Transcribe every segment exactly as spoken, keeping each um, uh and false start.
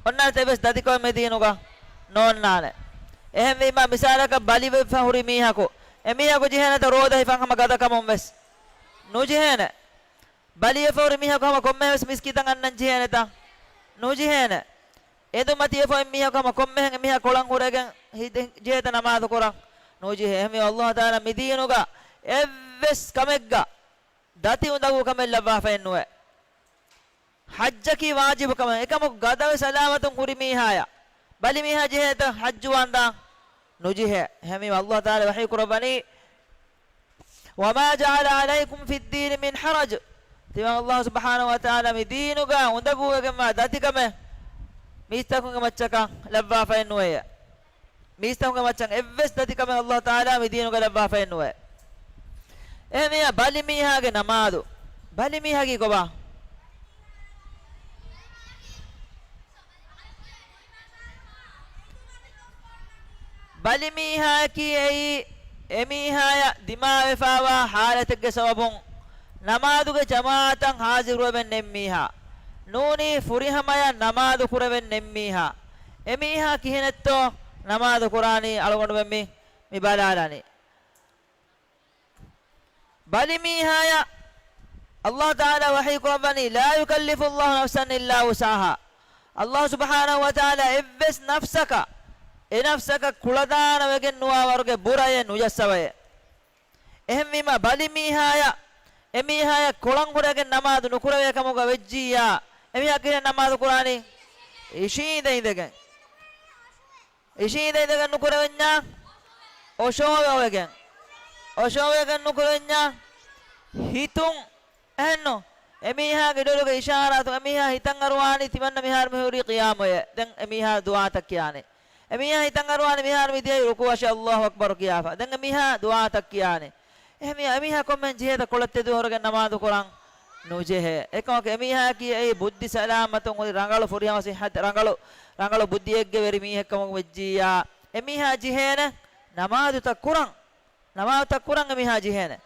އޮންނާނެތަ އެއްވެސް ދަތިކަމެއް މި ދީނުގަ؟ ނޯންނާނެ. އެހެންވީމާ، މިސާލަކަށް ބަލިވެފަ ހުރި މީހަކު، އެ މީހަކު ޖެހޭނެތަ ރޯދަ ހިފަން ހަމަ ގަދަކަމުން ވެސް؟ ނުޖެހޭނެ. ބަލިވެފަ ހުރި މީހަކު ހަމަ ކޮންމެހެން ވެސް މިސްކިތަށް އަންނަން ޖެހޭނެތަ؟ ނުޖެހޭނެ. އެނދުމަތިވެފަ ހުރި މީހަކު ހަމަ ކޮންމެހެން އެ މީހާ ކޮޅަން ހުރެގެން ހި-، ޖެހޭތަ ނަމާދު ކުރަން؟ ނުޖެހޭ. އެހެންވީމާ، އައްލާހު ތަޢާލާ މި ދީނުގަ އެއްވެސް ކަމެއްގަ ދަތި އުނދަގޫ ކަމެއް ލައްވާފައެއް ނުވޭ. ޙައްޖަކީ ވާޖިބު ކަމެއް. އެކަމަކު ގަދަވެ ސަލާމަތުން ހުރި މީހާޔަށް ބަލި މީހާ ޖެހޭތަ ޙައްޖު ވާންދާން؟ ނުޖެހޭ. އެހެންވީމާ، އައްލާހު ތަޢާލާ ވަޙީ ކުރައްވަނީ، "وما جعل عليكم في الدين من حرج." ތިމަން އައްލާހު ސުބްޙާނަހު ވަ ތަޢާލާ މި ދީނުގަ އުނދަގޫވެގެންވާ ދަތިކަމެއް މީސްތަކުންގެ މައްޗަކަށް ލައްވާފައެއް ނުވެޔޭ. މީސްތަކުންގެ މައްޗަށް އެއްވެސް ދަތިކަމެއް އައްލާހު ތަޢާލާ މި ދީނުގަ ލައްވާފައެއް ނުވޭ. އެހެންވިއްޔާ، ބަލި މީހާގެ ނަމާދު، ބަލި މީހަކީ ކޮބާ؟ ބަލި މީހާއަކީ އެއީ، އެ މީހާޔަށް ދިމާވެފާވާ ޙާލަތެއްގެ ސަބަބުން ނަމާދުގެ ޖަމާޢަތަށް ޙާޟިރުވެމެއް ނެތް މީހާ، ނޫނީ ފުރިހަމަޔަށް ނަމާދު ކުރެވެން ނެތް މީހާ. އެ މީހާ ކިހިނެއްތޯ ނަމާދު ކުރާނީ؟ އަޅުގަނޑުމެން މި، މި ބަލާލާނީ. ބަލި މީހާޔަށް އައްލާހު ތަޢާލާ ވަޙީ ކުރައްވަނީ، "لا يكلف الله نفسا إلا وسعها." އައްލާހު ސުބްޙާނަހު ވަ ތަޢާލާ އެއްވެސް ނަފްސަކަށް، އެ ނަފްސަކަށް ކުޅަދާނަވެގެން ނުވާ ވަރުގެ ބުރައެއް ނުޖައްސަވައޭ. އެހެންވީމާ، ބަލި މީހާޔަށް، އެ މީހާޔަށް ކޮޅަން ހުރެގެން ނަމާދު ނުކުރެވޭ ކަމުގަ ވެއްޖިއްޔާ، އެ މީހާ ކިހިނެއް ނަމާދު ކުރާނީ؟ އިށީނދެ އިނދެގެން. އިށީނދެ އިނދެގެން ނުކުރެވެންޏާ، އޮށޯވެ އޮވެގެން. އޮށޯވެގެން ނުކުރެވެންޏާ، ހިތުން. އެހެންނު؟ އެމީހާގެ ޑޮލުގެ އިޝާރާތު، އެމީހާ ހިތަށް އަރުވާނީ ތިމަންނަ މިހާރު މިހުރީ ޤިޔާމުއޭ. ދެން އެމީހާ ދުޢާތައް ކިޔާނެ. އެމީހާ ހިތަށް އަރުވާނީ މިހާރު މިދިޔައީ ރުކޫޢަށޭ، އައްލާހު އަކްބަރު ކިޔާފަ. ދެން އެމީހާ ދުޢާތައް ކިޔާނެ. އެހެންވިއްޔާ، އެމީހާ ކޮންމެހެން ޖެހޭތަ ކޮޅަށް ތެދުވެ ހުރެގެން ނަމާދު ކުރަން؟ ނުޖެހޭ. އެކަމަކު އެމީހާއަކީ އެއީ ބުއްދި ސަލާމަތުން ހުރި ރަނގަޅު ފުރިހަމަ ޞިއްޙަތް، ރަނގަޅު، ރަނގަޅު ބުއްދިއެއްގެ ވެރި މީހެއްކަމަކު ވެއްޖިއްޔާ، އެމީހާ ޖެހޭނެ ނަމާދުތައް ކުރަން. ނަމާދުތައް ކުރަން އެމީހާ ޖެހޭނެ.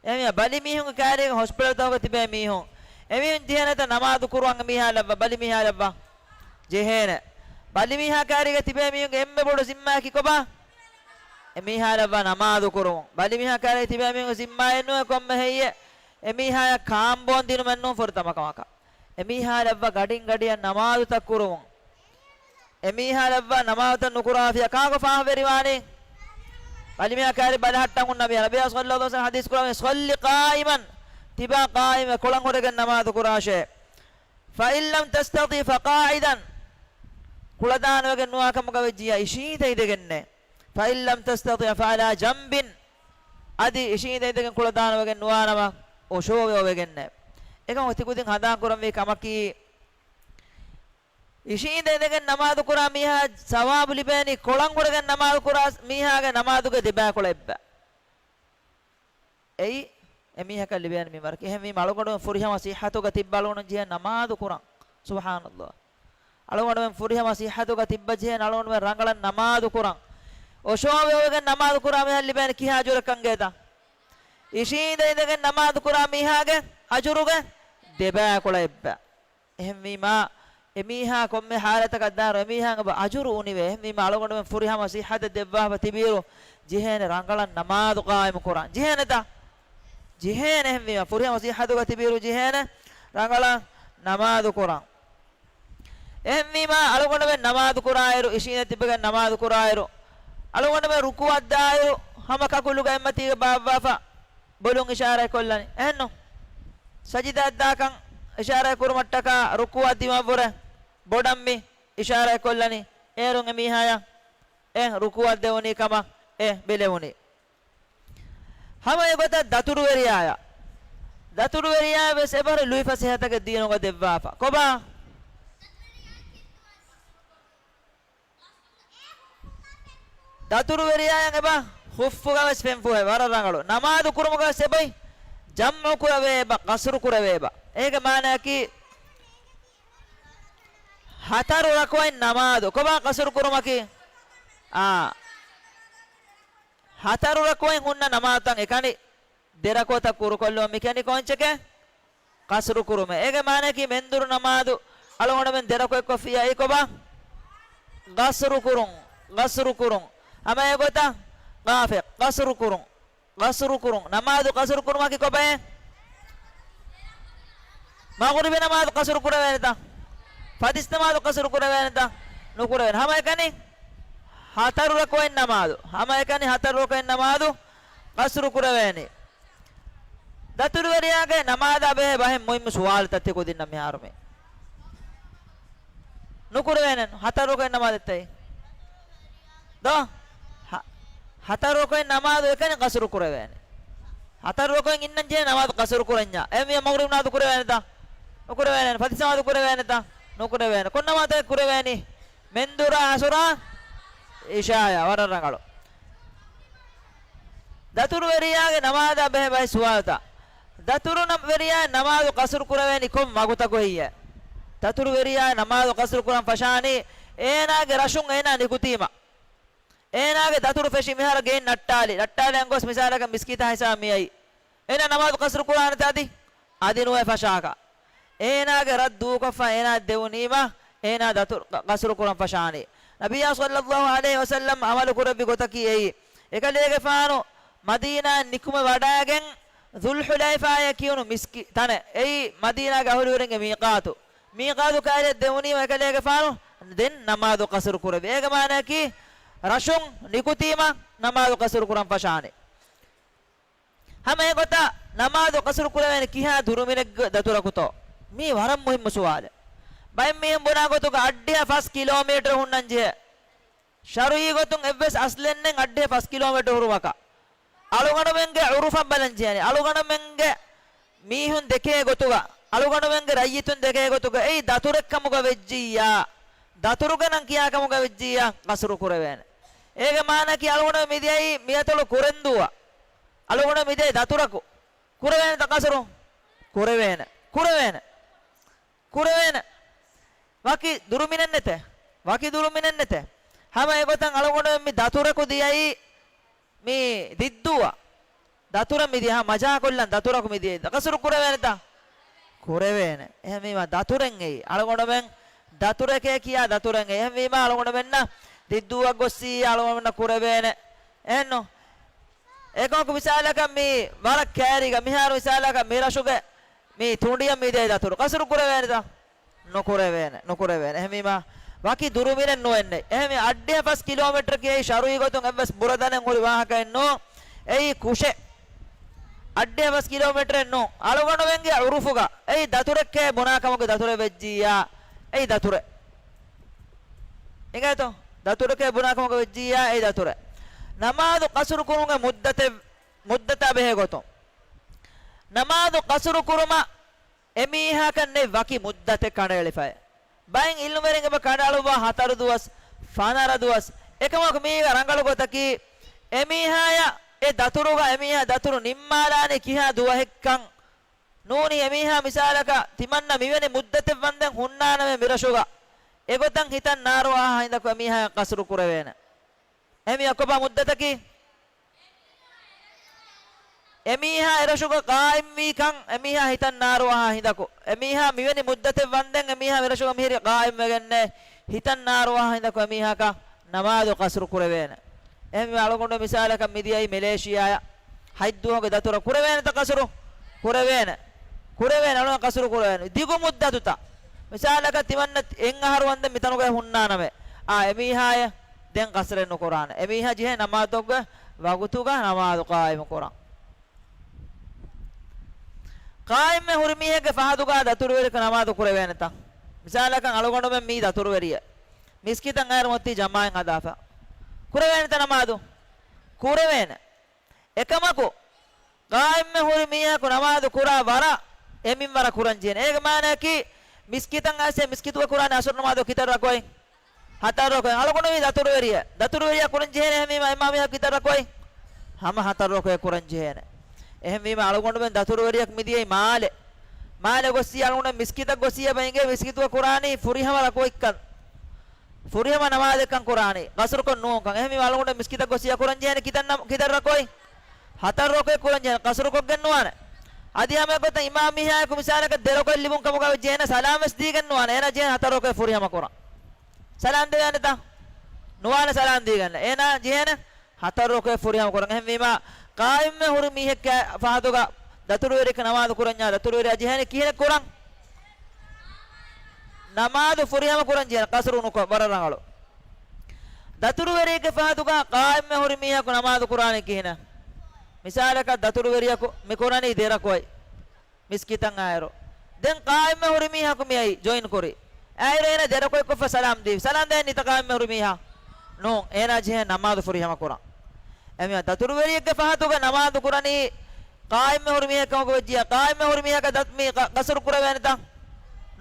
އެމީހާ ބަލި މީހުންގެ ކާރީގަ ހޮސްޕިޓަލްތަކުގަ ތިބޭ މީހުން، އެމީހުން ޖެހޭނެތަ ނަމާދު ކުރުވަން؟ އެމީހާ ލައްވާ، ބަލި މީހާ ލައްވާ ޖެހޭނެ. ބަލި މީހާ ކާރީގަ ތިބޭ މީހުންގެ އެންމެ ބޮޑު ޒިންމާއަކީ ކޮބާ؟ އެމީހާ ލައްވާ ނަމާދު ކުރުވުން. ބަލި މީހާ ކާރީގަ ތިބޭ މީހުންގެ ޒިންމާއެއް ނުވޭ ކޮންމެ ހެއްޔެއް. އެމީހާޔަށް ކާންބޯން ދިނުމެއް ނޫން ފުރަތަމަ ކަމަކަށް. އެމީހާ ލައްވާ ގަޑިން ގަޑިއަށް ނަމާދުތައް ކުރުވުން. އެމީހާ ލައްވާ ނަމާދުތައް ނުކުރާފިޔާ ކާކު ފާހަވެރިވާނީ؟ ބަލިމީހާ ކާރި ބަލަހައްޓަން ހުންނަ މީހާ. ނަބިއްޔާ ޞައްލައްލާހު ޢަލައިހި ވަސައްލަމަ ޙަދީޘް ކުރައްވަނީ، "صل قائما." ތިބާ ޤާއިމްވެ ކޮޅަން ހުރެގެން ނަމާދު ކުރާށޭ. "فإن لم تستطع فقاعدا." ކުޅަދާނަވެގެން ނުވާ ކަމުގަ ވެއްޖިއްޔާ އިށީނދެ އިނދެގެންނޭ. "فإن لم تستطع فعلى جنب." އަދި އިށީނދެ އިނދެގެން ކުޅަދާނަވެގެން ނުވާނަމަ، އޮށޯވެ އޮވެގެންނޭ. އެކަމަކު ތި ކުދިން ހަނދާން ކުރަންވީ ކަމަކީ، އިށީނދެ އިނދެގެން ނަމާދު ކުރާ މީހާ ސަވާބު ލިބޭނީ، ކޮޅަން ހުރެގެން ނަމާދު ކުރާ މީހާގެ ނަމާދުގެ ދެބައިކުޅަ އެއްބަ. އެއީ، އެމީހަކަށް ލިބޭނެ މިންވަރަކީ. އެހެންވީމަ، އަޅުގަނޑުމެން ފުރިހަމަ ޞިއްޙަތުގަ ތިއްބާ އަޅުގަނޑު ޖެހޭ ނަމާދު ކުރަން. ސުބްޙާނައްލާހް. އަޅުގަނޑުމެން ފުރިހަމަ ޞިއްޙަތުގަ ތިއްބަ ޖެހޭ އަޅުގަނޑުމެން ރަނގަޅަށް ނަމާދު ކުރަން. އޮށޯވެ އޮވެގެން ނަމާދު ކުރާ މީހަށް ލިބޭނެ ކިހާ އަޖުރެއް ކަންގޭތަ؟ އިށީނދެ އިނދެގެން ނަމާދު ކުރާ މީހާގެ އަޖުރުގެ ދެބައިކުޅަ އެއްބަ. އެހެންވީމާ، އެމީހާ ކޮންމެ ޙާލަތަކަށް ދާއިރު އެމީހާގެ އަޖުރު އުނިވޭ. އެހެންވީމާ، އަޅުގަނޑުމެން ފުރިހަމަ ޞިއްޙަތެއް ދެއްވާފަ ތިބިއިރު، ޖެހޭނެ ރަނގަޅަށް ނަމާދު ޤާއިމު ކުރަން. ޖެހޭނެތަ؟ ޖެހޭނެ. އެހެންވީމާ، ފުރިހަމަ ޞިއްޙަތުގަ ތިބިއިރު ޖެހޭނެ ރަނގަޅަށް ނަމާދު ކުރަން. އެހެންވީމާ، އަޅުގަނޑުމެން ނަމާދު ކުރާއިރު، އިށީނދެ ތިއްބެގެން ނަމާދު ކުރާއިރު، އަޅުގަނޑުމެން ރުކޫޢަށް ދާއިރު، ހަމަ ކަކުލުގަ އެއްމަތީގަ ބާއްވާފަ، ބޮލުން އިޝާރާތް ކޮށްލަނީ. އެހެންނު؟ ސަޖިދައަށް ދާކަން އިޝާރާތް ކުރުމަށްޓަކާ، ރުކޫޢަށް ދިމަށްވުރެ ބޮޑަށް މި އިޝާރާތް ކޮށްލަނީ. އޭރުން އެމީހާޔަށް އެ ރުކޫޢަށް ދެވުނީ ކަމަށް އެ ބެލެވުނީ. ހަމަ އެގޮތަށް ދަތުރުވެރިޔާޔަށް، ދަތުރުވެރިޔާ ވެސް އެބަހުރި ލުއިފަސޭހަތަކެއް ދީނުގަ ދެއްވާފަ. ކޮބާ؟ ދަތުރުވެރިޔާއަށް އެބަ ޚުއްފުގަ ވެސް ފެންފުހޭ، ވަރަށް ރަނގަޅު. ނަމާދު ކުރުމުގަ ވެސް އެބައި ޖަމްޢު ކުރެވޭ އެބަ، ޤަޞްރު ކުރެވޭ އެބަ. އޭގެ މާނައަކީ، ހަތަރު ރަކުޢަތް ނަމާދު. ކޮބާ ޤަޞްރު ކުރުމަކީ؟ އާ. ހަތަރު ރަކުޢަތް ހުންނަ ނަމާދުތައް އެކަނި ދެ ރަކުޢަތަށް ކުރުކޮށްލުމަށް މިކަނި ކޯންޗެކޭ؟ ޤަޞްރު ކުރުމޭ. އޭގެ މާނައަކީ މެންދުރު ނަމާދު އަޅުގަނޑުމެން ދެ ރަކުޢަތް ކޮށްފިއްޔާ އެއީ ކޮބާ؟ ޤަޞްރުކުރުން، ޤަޞްރުކުރުން. ހަމަ އެގޮތަށް ޤާފެއް، ޤަޞްރުކުރުން، ޤަޞްރުކުރުން. ނަމާދު ޤަޞްރުކުރުމަކީ ކޮބައޭ؟ މަޣްރިބި ނަމާދު ޤަޞްރު ކުރެވޭނެތަ؟ ފަތިސް ނަމާދު ޤަޞްރު ކުރެވޭނެތަ؟ ނުކުރެވޭނެ. ހަމައެކަނި ހަތަރު ރަކުޢަތް ނަމާދު، ހަމައެކަނި ހަތަރު ރަކުޢަތް ނަމާދު ޤަޞްރު ކުރެވޭނީ. ދަތުރުވެރިޔާގެ ނަމާދާ ބެހޭ ބަހެއް މުހިއްމު ސުވާލުތައް ތި ކުދިންނަށް މިހާރު މި. ނުކުރެވޭނެ، ހަތަރު ރަކުޢަތް ނަމާދު އެތައީ. ދޯ؟ ހަ-، ހަތަރު ރަކުޢަތް ނަމާދު އެކަނި ޤަޞްރު ކުރެވޭނެ. ހަތަރު ރަކުޢަތް އިންނަން ޖެހޭ ނަމާދު ޤަޞްރު ކުރަންޏާ. އެހެންވީމަ މަޣްރިބް ނަމާދު ކުރެވޭނެތަ؟ ނުކުރެވޭނެ. ފަތިސް ނަމާދު ކުރެވޭނެތަ؟ ނުކުރެވޭނެ. ކޮން ނަމާދެއް ކުރެވޭނީ؟ މެންދުރާ އަސުރާ އިޝާޔާ. ވަރަށް ރަނގަޅު. ދަތުރުވެރިޔާގެ ނަމާދާ ބެހޭ ބަހެއް ސުވާލުތައް. ދަތުރު ނަ-، ވެރިޔާ ނަމާދު ޤަޞްރު ކުރެވޭނީ ކޮން ވަގުތަކު ހެއްޔޭ؟ ދަތުރު ވެރިޔާ ނަމާދު ޤަޞްރު ކުރަން ފަށާނީ އޭނާގެ ރަށުން އޭނާ ނިކުތީމަ. އޭނާގެ ދަތުރު ފެށި މިހާރު ގެއިން ނައްޓާލި، ނައްޓާލަން ގޮސް މިސާލަކަށް މިސްކިތާ ހިސާބަށް މިއައީ. އޭނާ ނަމާދު ޤަޞްރު ކުރާނެތަ އަދި؟ އަދި ނުވެ ފަށާކަށް. އޭނާގެ ރަށް ދޫކޮށްފަ އޭނާ ދެވުނީމަ، އޭނާ ދަތުރު ޤަ-، ޤަޞްރު ކުރަން ފަށާނީ. ނަބިއްޔާ ޞައްލައްލާހު ޢަލައިހި ވަސައްލަމް ޢަމަލު ކުރެއްވި ގޮތަކީ އެއީ. އެކަލޭގެފާނު މަދީނާއަށް ނިކުމެ ވަޑައިގެން، ޛުލްޙުލައިފާއޭ ކިޔުނު މިސްކި-، ތަނެއް. އެއީ މަދީނާގެ އަހުލުވެރިންގެ މީޤާތު. މީޤާތު ކައިރިއަށް ދެވުނީމަ އެކަލޭގެފާނު ދެން ނަމާދު ޤަޞްރު ކުރެވި. އޭގެ މާނައަކީ ރަށުން ނިކުތީމަ ނަމާދު ޤަޞްރު ކުރަން ފަށާނެ. ހަމަ އެގޮތަށް ނަމާދު ޤަޞްރު ކުރެވޭނެ ކިހާ ދުރުމިނެއްގެ ދަތުރަކުތޯ؟ މީ ވަރަށް މުހިއްމު ސުވާލެއް. ބައެއް މީހުން ބުނާ ގޮތުގަ އައްޑިހަ ފަސް ކިލޯމީޓަރު ހުންނަން ޖެހޭ. ޝަރުޢީ ގޮތުން އެއްވެސް އަސްލެއް ނެތް އައްޑިހަ ފަސް ކިލޯމީޓަރު ހުރުމަކަށް. އަޅުގަނޑުމެންގެ ޢުރުފަށް ބަލަން ޖެހޭނީ. އަޅުގަނޑުމެންގެ މީހުން ދެކޭ ގޮތުގަ، އަޅުގަނޑުމެންގެ ރައްޔިތުން ދެކޭ ގޮތުގަ، އެއީ ދަތުރެއް ކަމުގަ ވެއްޖިއްޔާ، ދަތުރުގެ ނަން ކިޔާ ކަމުގަ ވެއްޖިއްޔާ، ޤަޞްރު ކުރެވޭނެ. އޭގެ މާނައަކީ އަޅުގަނޑު މިދިޔައީ މިއަތޮޅު ކުރެންދޫއަށް. އަޅުގަނޑު މިދިޔައީ ދަތުރަކު. ކުރެވޭނެތަ ޤަޞްރު؟ ކުރެވޭނެ. ކުރެވޭނެ. ކުރެވޭނެ. ވަކި ދުރުމިނެއް ނެތޭ. ވަކި ދުރުމިނެއް ނެތޭ. ހަމަ އެގޮތަށް އަޅުގަނޑު މި ދަތުރަކު ދިޔައީ މި ދިއްދޫއަށް. ދަތުރަށް މިދިޔަ މަޖާކޮށްލަން ދަތުރަކު މިދިޔައީ. ޤަޞްރު ކުރެވޭނެތަ؟ ކުރެވޭނެ. އެހެންވީމަ ދަތުރެއް އެއީ. އަޅުގަނޑުމެން ދަތުރެކޭ ކިޔާ ދަތުރެއް އެއީ. އެހެންވީމަ އަޅުގަނޑުމެންނަށް ދިއްދޫއަށް ގޮއްސިއްޔާ އަޅުގަނޑުމެންނަށް ކުރެވޭނެ. އެހެންނު؟ އެކަމަކު މިސާލަކަށް މި ވަރަށް ކައިރީގަ މިހާރު މިސާލަކަށް މި ރަށުގެ މި ތުނޑިއަށް މިދިޔައީ ދަތުރު. ޤަޞްރު ކުރެވޭނެތަ؟ ނުކުރެވޭނެ، ނުކުރެވޭނެ. އެހެންވީމަ، ވަކި ދުރުމިނެއް ނުވެންނެ. އެހެންވީ، އައްޑިހަ ފަސް ކިލޯމީޓަރަކީ އެއީ ޝަރުޢީ ގޮތުން އެއްވެސް ބުރަދަނެއް ހުރި ވާހަކައެއް ނޫން. އެއީ ކުށެއް. އައްޑިހަ ފަސް ކިލޯމީޓަރެއް ނޫން. އަޅުގަނޑުމެންގެ ޢުރުފުގަ އެއީ ދަތުރެއްކޭ ބުނާ ކަމުގެ ދަތުރެއް ވެއްޖިއްޔާ، އެއީ ދަތުރެއް. އިނގޭތޯ؟ ދަތުރެކޭ ބުނާ ކަމުގަ ވެއްޖިއްޔާ، އެއީ ދަތުރެއް. ނަމާދު ޤަޞްރު ކުރުމުގެ މުއްދަތެއް، މުއްދަތާ ބެހޭ ގޮތުން. ނަމާދު ޤަޞްރު ކުރުމަށް އެމީހާކަށް ނެތް ވަކި މުއްދަތެއް ކަނޑައެޅިފައި. ބައެއް ޢިލްމުވެރިން އެބަ ކަނޑައަޅުއްވާ ހަތަރު ދުވަސް، ފަނަރަ ދުވަސް. އެކަމަކު މީގަ ރަނގަޅު ގޮތަކީ، އެމީހާޔަށް އެ ދަތުރުގަ އެމީހާ ދަތުރު ނިންމާލާނީ ކިހާ ދުވަހެއްކަން. ނޫނީ އެމީހާ މިސާލަކަށް ތިމަންނަ މިވެނި މުއްދަތެއް ވަންދެން ހުންނާނަމޭ މިރަށުގަ. އެގޮތަށް ހިތަށް ނާރު އަހާ ހިނދަކު އެމީހާޔަށް ޤަޞްރު ކުރެވޭނެ. އެހެންވީމަ ކޮބާ މުއްދަތަކީ؟ އެމީހާ އެރަށުގަ ޤާއިމްވީކަން އެމީހާ ހިތަށް ނާރު އަހާ ހިނދަކު، އެމީހާ މިވެނި މުއްދަތެއް ވަންދެން އެމީހާ އެރަށުގަ މިހިރީ ޤާއިމްވެގެންނޭ، ހިތަށް ނާރު އަހާ ހިނދަކު އެމީހާކަށް ނަމާދު ޤަޞްރު ކުރެވޭނެ. އެހެންވީމަ އަޅުގަނޑު މިސާލަކަށް މިދިޔައީ މެލޭޝިޔާއަށް. ހަތްދުވަހުގެ ދަތުރަށް ކުރެވޭނެތަ ޤަޞްރު؟ ކުރެވޭނެ. ކުރެވޭނެ، އަޅުގަނޑު ޤަޞްރު ކުރެވޭނެ. ދިގު މުއްދަތުތައް. މިސާލަކަށް ތިމަންނަ އެއް އަހަރު ވަންދެން މިތަނުގައި ހުންނާނަމޭ. އާ، އެމީހާޔަށް ދެން ޤަޞްރެއް ނުކުރާނެ. އެމީހާ ޖެހޭ ނަމާދުގެ ވަގުތުގަ ނަމާދު ޤާއިމު ކުރަން. ޤާއިމްވެ ހުރި މީހެއްގެ ފަހަތުގަ ދަތުރުވެރިކަން ނަމާދު ކުރެވޭނެތަ؟ މިސާލަކަށް އަޅުގަނޑުމެން މީ ދަތުރުވެރިއެއް. މިސްކިތަށް އައިރު މޮތީ ޖަމާޢަތް ހަދާފަ. ކުރެވޭނެތަ ނަމާދު؟ ކުރެވޭނެ. އެކަމަކު، ޤާއިމްވެ ހުރި މީހަކު ނަމާދު ކުރާ ވަރަށް އެ މިންވަރަށް ކުރަން ޖެހޭނެ. އޭގެ މާނައަކީ، މިސްކިތަށް އައިސް މިސްކިތުގަ ކުރާނެ އަސުރު ނަމާދު ކިތައް ރަކުޢަތް؟ ހަތަރު ރަކުޢަތް. އަޅުގަނޑު މީ ދަތުރުވެރިއެއް. ދަތުރުވެރިޔާ ކުރަން ޖެހޭނެ އެހެންވީމަ އެމާމީހަކު ކިތައް ރަކުޢަތް؟ ހަމަ ހަތަރު ރަކުޢަތް ކުރަން ޖެހޭނެ. އެހެންވީމަ އަޅުގަނޑުމެން ދަތުރުވެރިޔަކު މިދިޔައީ މާލެ. މާލެ ގޮއްސި އަޅުގަނޑު މިސްކިތަށް ގޮއްސި އެބަ އިނގޭ މިސްކިތުގަ ކުރާނީ ފުރިހަމަ ރަކުޢަތްކަން. ފުރިހަމަ ނަމާދެއްކަން ކުރާނީ، ޤަޞްރުކޮށް ނޫންކަން. އެހެންވީމަ އަޅުގަނޑު މިސްކިތަށް ގޮއްސި އެ ކުރަން ޖެހޭނެ ކިތައް ނަމ-، ކިތައް ރަކުޢަތް؟ ހަތަރު ރަކުޢަތް ކުރަން ޖެހޭނެ، ޤަޞްރުކޮށްގެން ނުވާނެ. އަދި ހަމަ އެގޮތަށް އިމާމް މީހާއެކު މިސާލަކަށް ދެ ރަކުޢަތް ލިބުން ކަމުގަ ވެއްޖެ އޭނަ ސަލާމް ވެސް ދީގެން ނުވާނެ. އޭނަ ޖެހޭނެ ހަތަރު ރަކުޢަތް ފުރިހަމަ ކުރަން. ސަލާމް ދެވޭނެތަ؟ ނުވާނެ ސަލާން ދީގެން. އޭނާ ޖެހޭނެ ހަތަރު ރުކުޢަތް ފުރިހަމަ ކުރަން. އެހެންވީމާ، ޤާއިމްވެ ހުރި މީހެއްގެ ފަހަތުގަ ދަތުރުވެރިއެއްގެ ނަމާދު ކުރަންޏާ، ދަތުރުވެރިޔާ ޖެހޭނެ ކިހިނެއް ކުރަން؟ ނަމާދު ފުރިހަމަ ކުރަން ޖެހޭނެ، ޤަޞްރު ނުކޮށް. ވަރަށް ރަނގަޅު. ދަތުރުވެރިއެއްގެ ފަހަތުގަ ޤާއިމްވެ ހުރި މީހަކު ނަމާދު ކުރާނީ ކިހިނެއް؟ މިސާލަކަށް، ދަތުރުވެރިޔަކު މި ކުރަނީ ދެ ރަކުޢަތް. މިސްކިތަށް އާއިރު. ދެން ޤާއިމްވެ ހުރި މީހަކު މިއައީ ޖޮއިން ކުރި. އާއިރު އޭނަ ދެ ރަކުޢަތް ކޮށްފަ ސަލާމް ދީ. ސަލާމް ދޭން ނިތަ ޤާއިމްވެ ހުރި މީހާ؟ ނޫން. އޭނާ ޖެހޭ ނަމާދު ފުރިހަމަ ކުރަން. އެމީހާ ދަތުރުވެރިއެއްގެ ފަހަތުގަ ނަމާދު ކުރަނީ ޤާއިމްވެ ހުރި މީހެއް ކަމަކު ވެއްޖިޔާ، ޤާއިމްވެ ހުރި މީހަކަށް ދަތު މީ ޤަ-، ޤަޞްރު ކުރެވޭނެތަ؟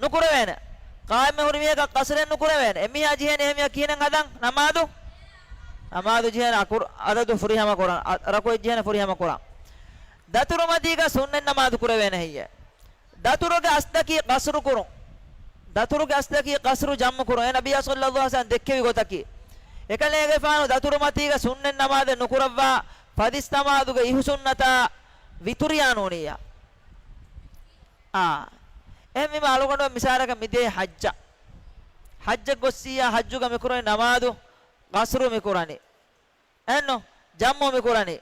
ނުކުރެވޭނެ. ޤާއިމްވެ ހުރި މީހަކަށް ޤަޞްރެއް ނުކުރެވޭނެ. އެމީހާ ޖެހޭނެ އެހެންވިޔާ ކިހިނެއް ހަދަން؟ ނަމާދު، ނަމާދު ޖެހޭނެ އަކުރު އަދަދު ފުރިހަމަ ކުރަން. އަ-، ރަކުޢަތް ޖެހޭނެ ފުރިހަމަ ކުރަން. ދަތުރުމަތީގަ ސުންނަތް ނަމާދު ކުރެވޭނެ ހެއްޔޭ؟ ދަތުރުގެ އަސްލަކީ ޤަޞްރު ކުރުން. ދަތުރުގެ އަސްލަކީ ޤަޞްރު ޖަމްޢު ކުރުން. އެ ނަބިއްޔާ ޞައްލައްލާހު ޢަލައިހި ވަސައްލަމަ ދެއްކެވި ގޮތަކީ. އެކަލޭގެފާނު ދަތުރުމަތީގަ ސުންނަތް ނަމާދެއް ނުކުރައްވާ، ފަތިސް ނަމާދުގެ އިހު ސުންނަތާ ވިތުރިޔާ ނޫނިއްޔާ. އާ. އެހެންވީމަ އަޅުގަނޑު މިސާލަކަށް މިދޭ ޙައްޖަށް. ޙައްޖަށް ގޮއްސިއްޔާ ޙައްޖުގަ މިކުރަނީ ނަމާދު ޤަޞްރު މިކުރަނީ. އެއްނު، ޖަމްޢު މިކުރަނީ.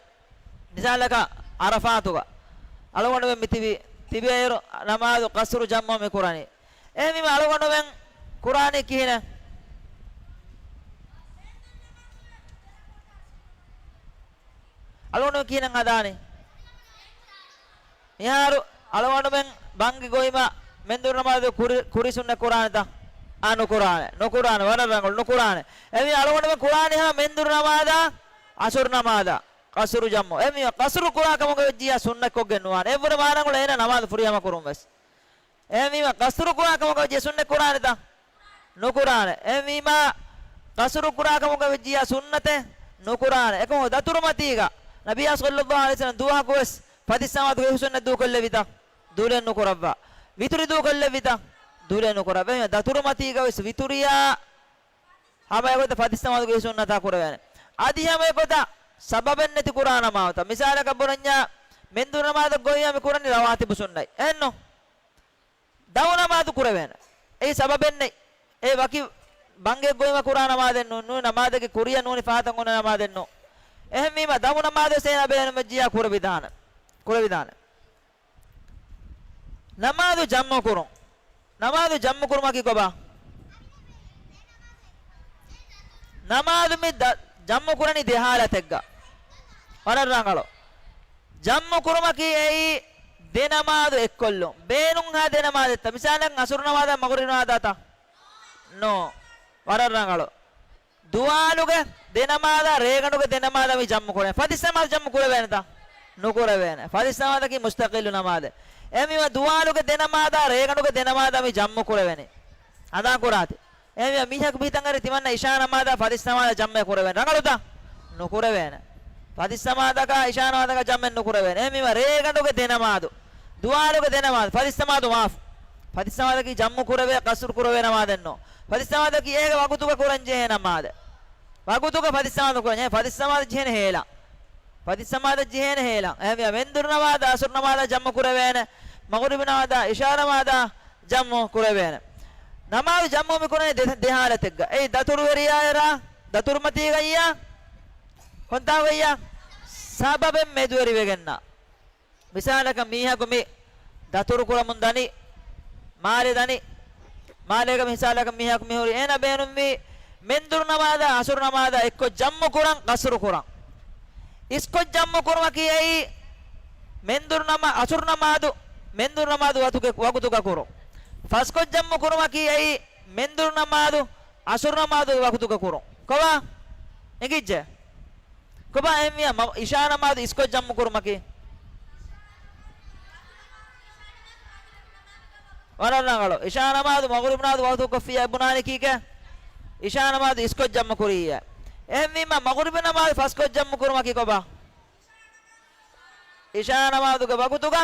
މިސާލަކަށް ޢަރަފާތުގަ އަޅުގަނޑުމެން މި ތިބި، ތިބިއިރު ނަމާދު ޤަޞްރު ޖަމްޢު މިކުރަނީ. އެހެންވީމަ އަޅުގަނޑުމެން ކުރާނީ ކިހިނެއް؟ އަޅުގަނޑު ކިހިނެއް ހަދާނީ؟ މިހާރު އަޅުގަނޑުމެން ބަންގި ގޮތްމަ މެންދުރު ނަމާދު ކުރި، ކުރި ސުންނަ ކުރާނެތަ؟ އާ، ނުކުރާނެ. ނުކުރާނެ. ވަރަށް ރަނގަޅު. ނުކުރާނެ. އެމީ އަޅުގަނޑުމެން ކުރާނީ ހަމަ މެންދުރު ނަމާދާ، ޢަޞުރު ނަމާދާ، ޤަޞްރު ޖަމްޢު. އެމީ ޤަޞްރު ކުރާ ކަމުގަ ވެއްޖިޔާ ސުންނަތް ކޮށްގެން ނުވާނެ. އެއްވަރަށް މާނައަޅާ އޭނަ ނަމާދު ފުރިހަމަ ކުރުން ވެސް. އެހެންވީމަ، ޤަޞްރު ކުރާ ކަމަކަށް ވެއްޖެ ސުންނަތް ކުރާނެތަ؟ ނުކުރާނެ. އެހެންވީމަ، ޤަޞްރު ކުރާ ކަމަކަށް ވެއްޖިޔާ ސުންނަތެއް ނުކުރާނެ. އެކަމަކު ދަތުރުމަތީގަ، ނަބިއްޔާ ޞައްލައްލާހު ޢަލައިހި ވަސައްލަމަ ދުވަހަކު ވެސް ފަތިސް ނަމާދުގެ އިހު ސުންނަތް ދޫކޮށްލެއްވިތަ؟ ދޫލެއް ނުކުރައްވާ. ވިތުރި ދޫކޮށްލެއްވިތަ؟ ދޫލެއް ނުކުރައްވާ. އެހެންވީމަ، ދަތުރުމަތީގަ ވެސް ވިތުރިޔާ ހަމައެގޮތަށް ފަތިސް ނަމާދުގެ އިހު ސުންނަތާ ކުރެވޭނެ. އަދި ހަމައެގޮތަށް ސަބަބެއް ނެތި ކުރާ ނަމާދުތައް. މިސާލަކަށް ބުނަންޏާ، މެންދުރު ނަމާދަށް ގޮއްވިޔާ މި ކުރަނީ ރަވާތިބު ސުންނަތް. އެއްނު؟ ދަމު ނަމާދު ކުރެވޭނެ. އެއީ ސަބަބެއް ނެތް. އެ ވަކި ބަންގެއް ގޮތްމަ ކުރާ ނަމާދެއް ނޫން. ނޫނީ ނަމާދެއްގެ ކުރިއަށް ނޫނީ ފަހަތަށް އޮންނަ ނަމާދެއް ނޫން. އެހެންވީމަ، ދަމު ނަމާދު ވެސް އޭނަ ބޭނުންވެއްޖިޔާ ކުރެވިދާނެ. ކުރެވިދާނެ. ނަމާދު ޖަމްޢު ކުރުން. ނަމާދު ޖަމްޢު ކުރުމަކީ ކޮބާ؟ ނަމާދު މި ދަ-، ޖަމްޢު ކުރަނީ ދެ ހާލަތެއްގަ. ވަރަށް ރަނގަޅު. ޖަމްޢު ކުރުމަކީ އެއީ ދެ ނަމާދު އެއްކޮށްލުން. ބޭނުންހާ ދެ ނަމާދެއްތަ؟ މިސާލަކަށް ޢަޞުރު ނަމާދާ މަޣުރިބު ނަމާދާތަ؟ ނޯ. ވަރަށް ރަނގަޅު. ދުވާލުގެ ދެ ނަމާދާ ރޭގަނޑުގެ ދެ ނަމާދާ މި ޖަމްޢު ކުރޭ. ފަތިސް ނަމާދު ޖަމްޢު ކުރެވޭނެތަ؟ ނުކުރެވޭނެ. ފަތިސް ނަމާދަކީ މުސްތަޤިއްލު ނަމާދެއް. އެހެންވީމަ، ދުވާލުގެ ދެ ނަމާދާ ރޭގަނޑުގެ ދެ ނަމާދާ މި ޖަމްޢު ކުރެވޭނެ. އަދާ ކުރާތި. އެހެންވީމަ، މީހަކު މި ހިތަށް އަރި ތިމަންނަ އިޝާ ނަމާދާ ފަތިސް ނަމާދާ ޖަމްޢެއް ކުރެވޭނެ. ރަނގަޅުތަ؟ ނުކުރެވޭނެ. ފަތިސް ނަމާދަކާ އިޝާ ނަމާދަކާ ޖަމްޢެއް ނުކުރެވޭނެ. އެހެންވީމަ، ރޭގަނޑުގެ ދެ ނަމާދު، ދުވާލުގެ ދެ ނަމާދު، ފަތިސް ނަމާދު މާފު. ފަތިސް ނަމާދަކީ ޖަމްޢު ކުރެވޭ، ޤަޞްރު ކުރެވޭ ނަމާދެއް ނޫން. ފަތިސް ނަމާދަކީ އޭގެ ވަގުތުގަ ކުރަން ޖެހޭ ނަމާދެއް. ވަގުތުގަ ފަތިސް ނަމާދު ކުރަން ޖެހޭ، ފަތިސް ނަމާދު ޖެހޭނެ ހޭލަން. ފަތިސް ނަމާދަށް ޖެހޭނެ ހޭލަން. އެހެންވީމަ، މެންދުރު ނަމާދާ ޢަޞުރު ނަމާދާ ޖަމްޢު ކުރެވޭނެ. މަޣުރިބު ނަމާދާ އިޝާ ނަމާދާ ޖަމްޢު ކުރެވޭނެ. ނަމާދު ޖަމްޢު މި ކުރަނީ ދެ، ދެ ހާލަތެއްގަ. އެއީ ދަތުރުވެރިޔާއަށް، ދަތުރުމަތީގައްޔާ، ކޮންތާކުގައްޔާ؟ ސަބަބެއް މެދުވެރިވެގެންނާ. މިސާލަކަށް މީހަކު މި ދަތުރު ކުރަމުން ދަނީ، މާލެ ދަނީ، މާލޭގަ މިސާލަކަށް މީހަކު މިހުރި، އޭނަ ބޭނުންވީ މެންދުރު ނަމާދާ ޢަޞުރު ނަމާދާ އެއްކޮށް ޖަމްޢު ކުރަން، ޤަޞްރު ކުރަން. އިސްކޮށް ޖަމްޢު ކުރުމަކީ އެއީ މެންދުރު ނަމާ-، ޢަޞުރު ނަމާދު މެންދުރު ނަމާދު ވަގުތުގަ، ވަގުތުގަ ކުރުން. ފަސްކޮށް ޖަމްޢު ކުރުމަކީ އެއީ މެންދުރު ނަމާދު ޢަޞުރު ނަމާދު ވަގުތުގަ ކުރުން. ކޮބާ؟ އެނގިއްޖެ؟ ކޮބާ އެހެންވިޔާ މަ-، އިޝާ ނަމާދު އިސްކޮށް ޖަމްޢު ކުރުމަކީ؟ ވަރަށް ރަނގަޅު. އިޝާ ނަމާދު މަޣުރިބު ނަމާދު ވަގުތު ކޮށްފިއްޔާ ބުނާނީ ކީކޭ؟ އިޝާ ނަމާދު އިސްކޮށް ޖަމްޢު ކުރިއްޔާ. އެހެންވީމަ މަޣުރިބު ނަމާދު ފަސްކޮށް ޖަމްޢު ކުރުމަކީ ކޮބާ؟ އިޝާ ނަމާދުގެ ވަގުތުގަ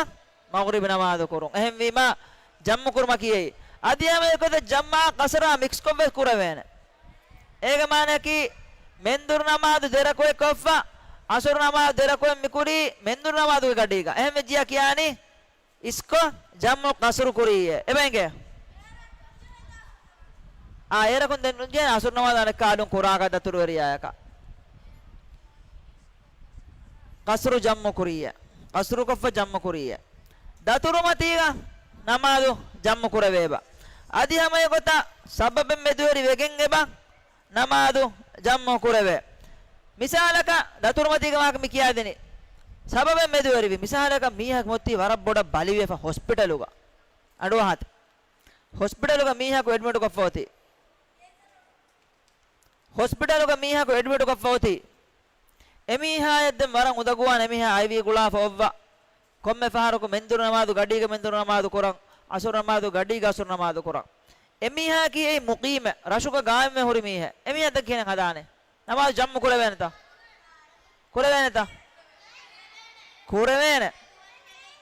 މަޣުރިބު ނަމާދު ކުރުން. އެހެންވީމަ، ޖަމްޢު ކުރުމަކީ އެއީ. އަދި ހަމަ އެގޮތަށް ޖަމްޢާ ޤަޞްރާ މިކްސްކޮށްވެސް ކުރެވޭނެ. އޭގެ މާނައަކީ، މެންދުރު ނަމާދު ދެ ރަކުޢަތް ކޮށްފަ، ޢަޞުރު ނަމާދު ދެ ރަކުޢަތް މިކުރީ، މެންދުރު ނަމާދުގެ ގަޑީގަ. އެހެންވެއްޖިޔާ ކިޔާނީ، އިސްކޮށް ޖަމްޢު ޤަޞްރު ކުރީއޭ. އެބަ އެނގޭ؟ އާ، އޭރަކުން ދެން ނުޖެހޭ އަސުރު ނަމާދާ އަނެއްކާ އަލުން ކުރާކަށް ދަތުރުވެރިޔާޔަކަށް. ޤަޞްރު ޖަމްޢު ކުރިއްޔޭ. ޤަޞްރުކޮށްފަ ޖަމްޢު ކުރިއްޔޭ. ދަތުރުމަތީގަ ނަމާދު ޖަމްޢު ކުރެވޭބަ. އަދި ހަމަ އެގޮތަށް ސަބަބެއް މެދުވެރި ވެގެން އެބަ ނަމާދު ޖަމްޢު ކުރެވޭ. މިސާލަކަށް ދަތުރުމަތީގަ ވާހަކަ މި ކިޔާދިނީ. ސަބަބެއް މެދުވެރިވި. މިސާލަކަށް މީހަކު މޮތީ ވަރަށް ބޮޑަށް ބަލިވެފަ ހޮސްޕިޓަލުގަ. އަޑުއަހާތި. ހޮސްޕިޓަލުގަ މީހަކު އެޑްމިޓުކޮށްފަ އޮތީ. ހޮސްޕިޓަލުގަ މީހަކު އެޑްމިޓުކޮށްފަ އޮތީ. އެމީހާޔަށް ދެން ވަރަށް އުނދަގޫވާނެ އެމީހާ އައިވީ ގުޅާފަ އޮއްވާ. ކޮންމެ ފަހަރަކު މެންދުރު ނަމާދު ގަޑީގަ މެންދުރު ނަމާދު ކުރަން، އަސުރު ނަމާދު ގަޑީގަ އަސުރު ނަމާދު ކުރަން. އެމީހާއަކީ އެއީ މުޤީމެއް، ރަށުގަ ގާއިމްވެ ހުރި މީހެއް. އެމީހާ ދެން ކިހިނެއް ހަދާނެ؟ ނަމާދު ޖަމްޢު ކުރެވޭނެތަ؟ ކުރެވޭނެތަ؟ ކުރެވޭނެ.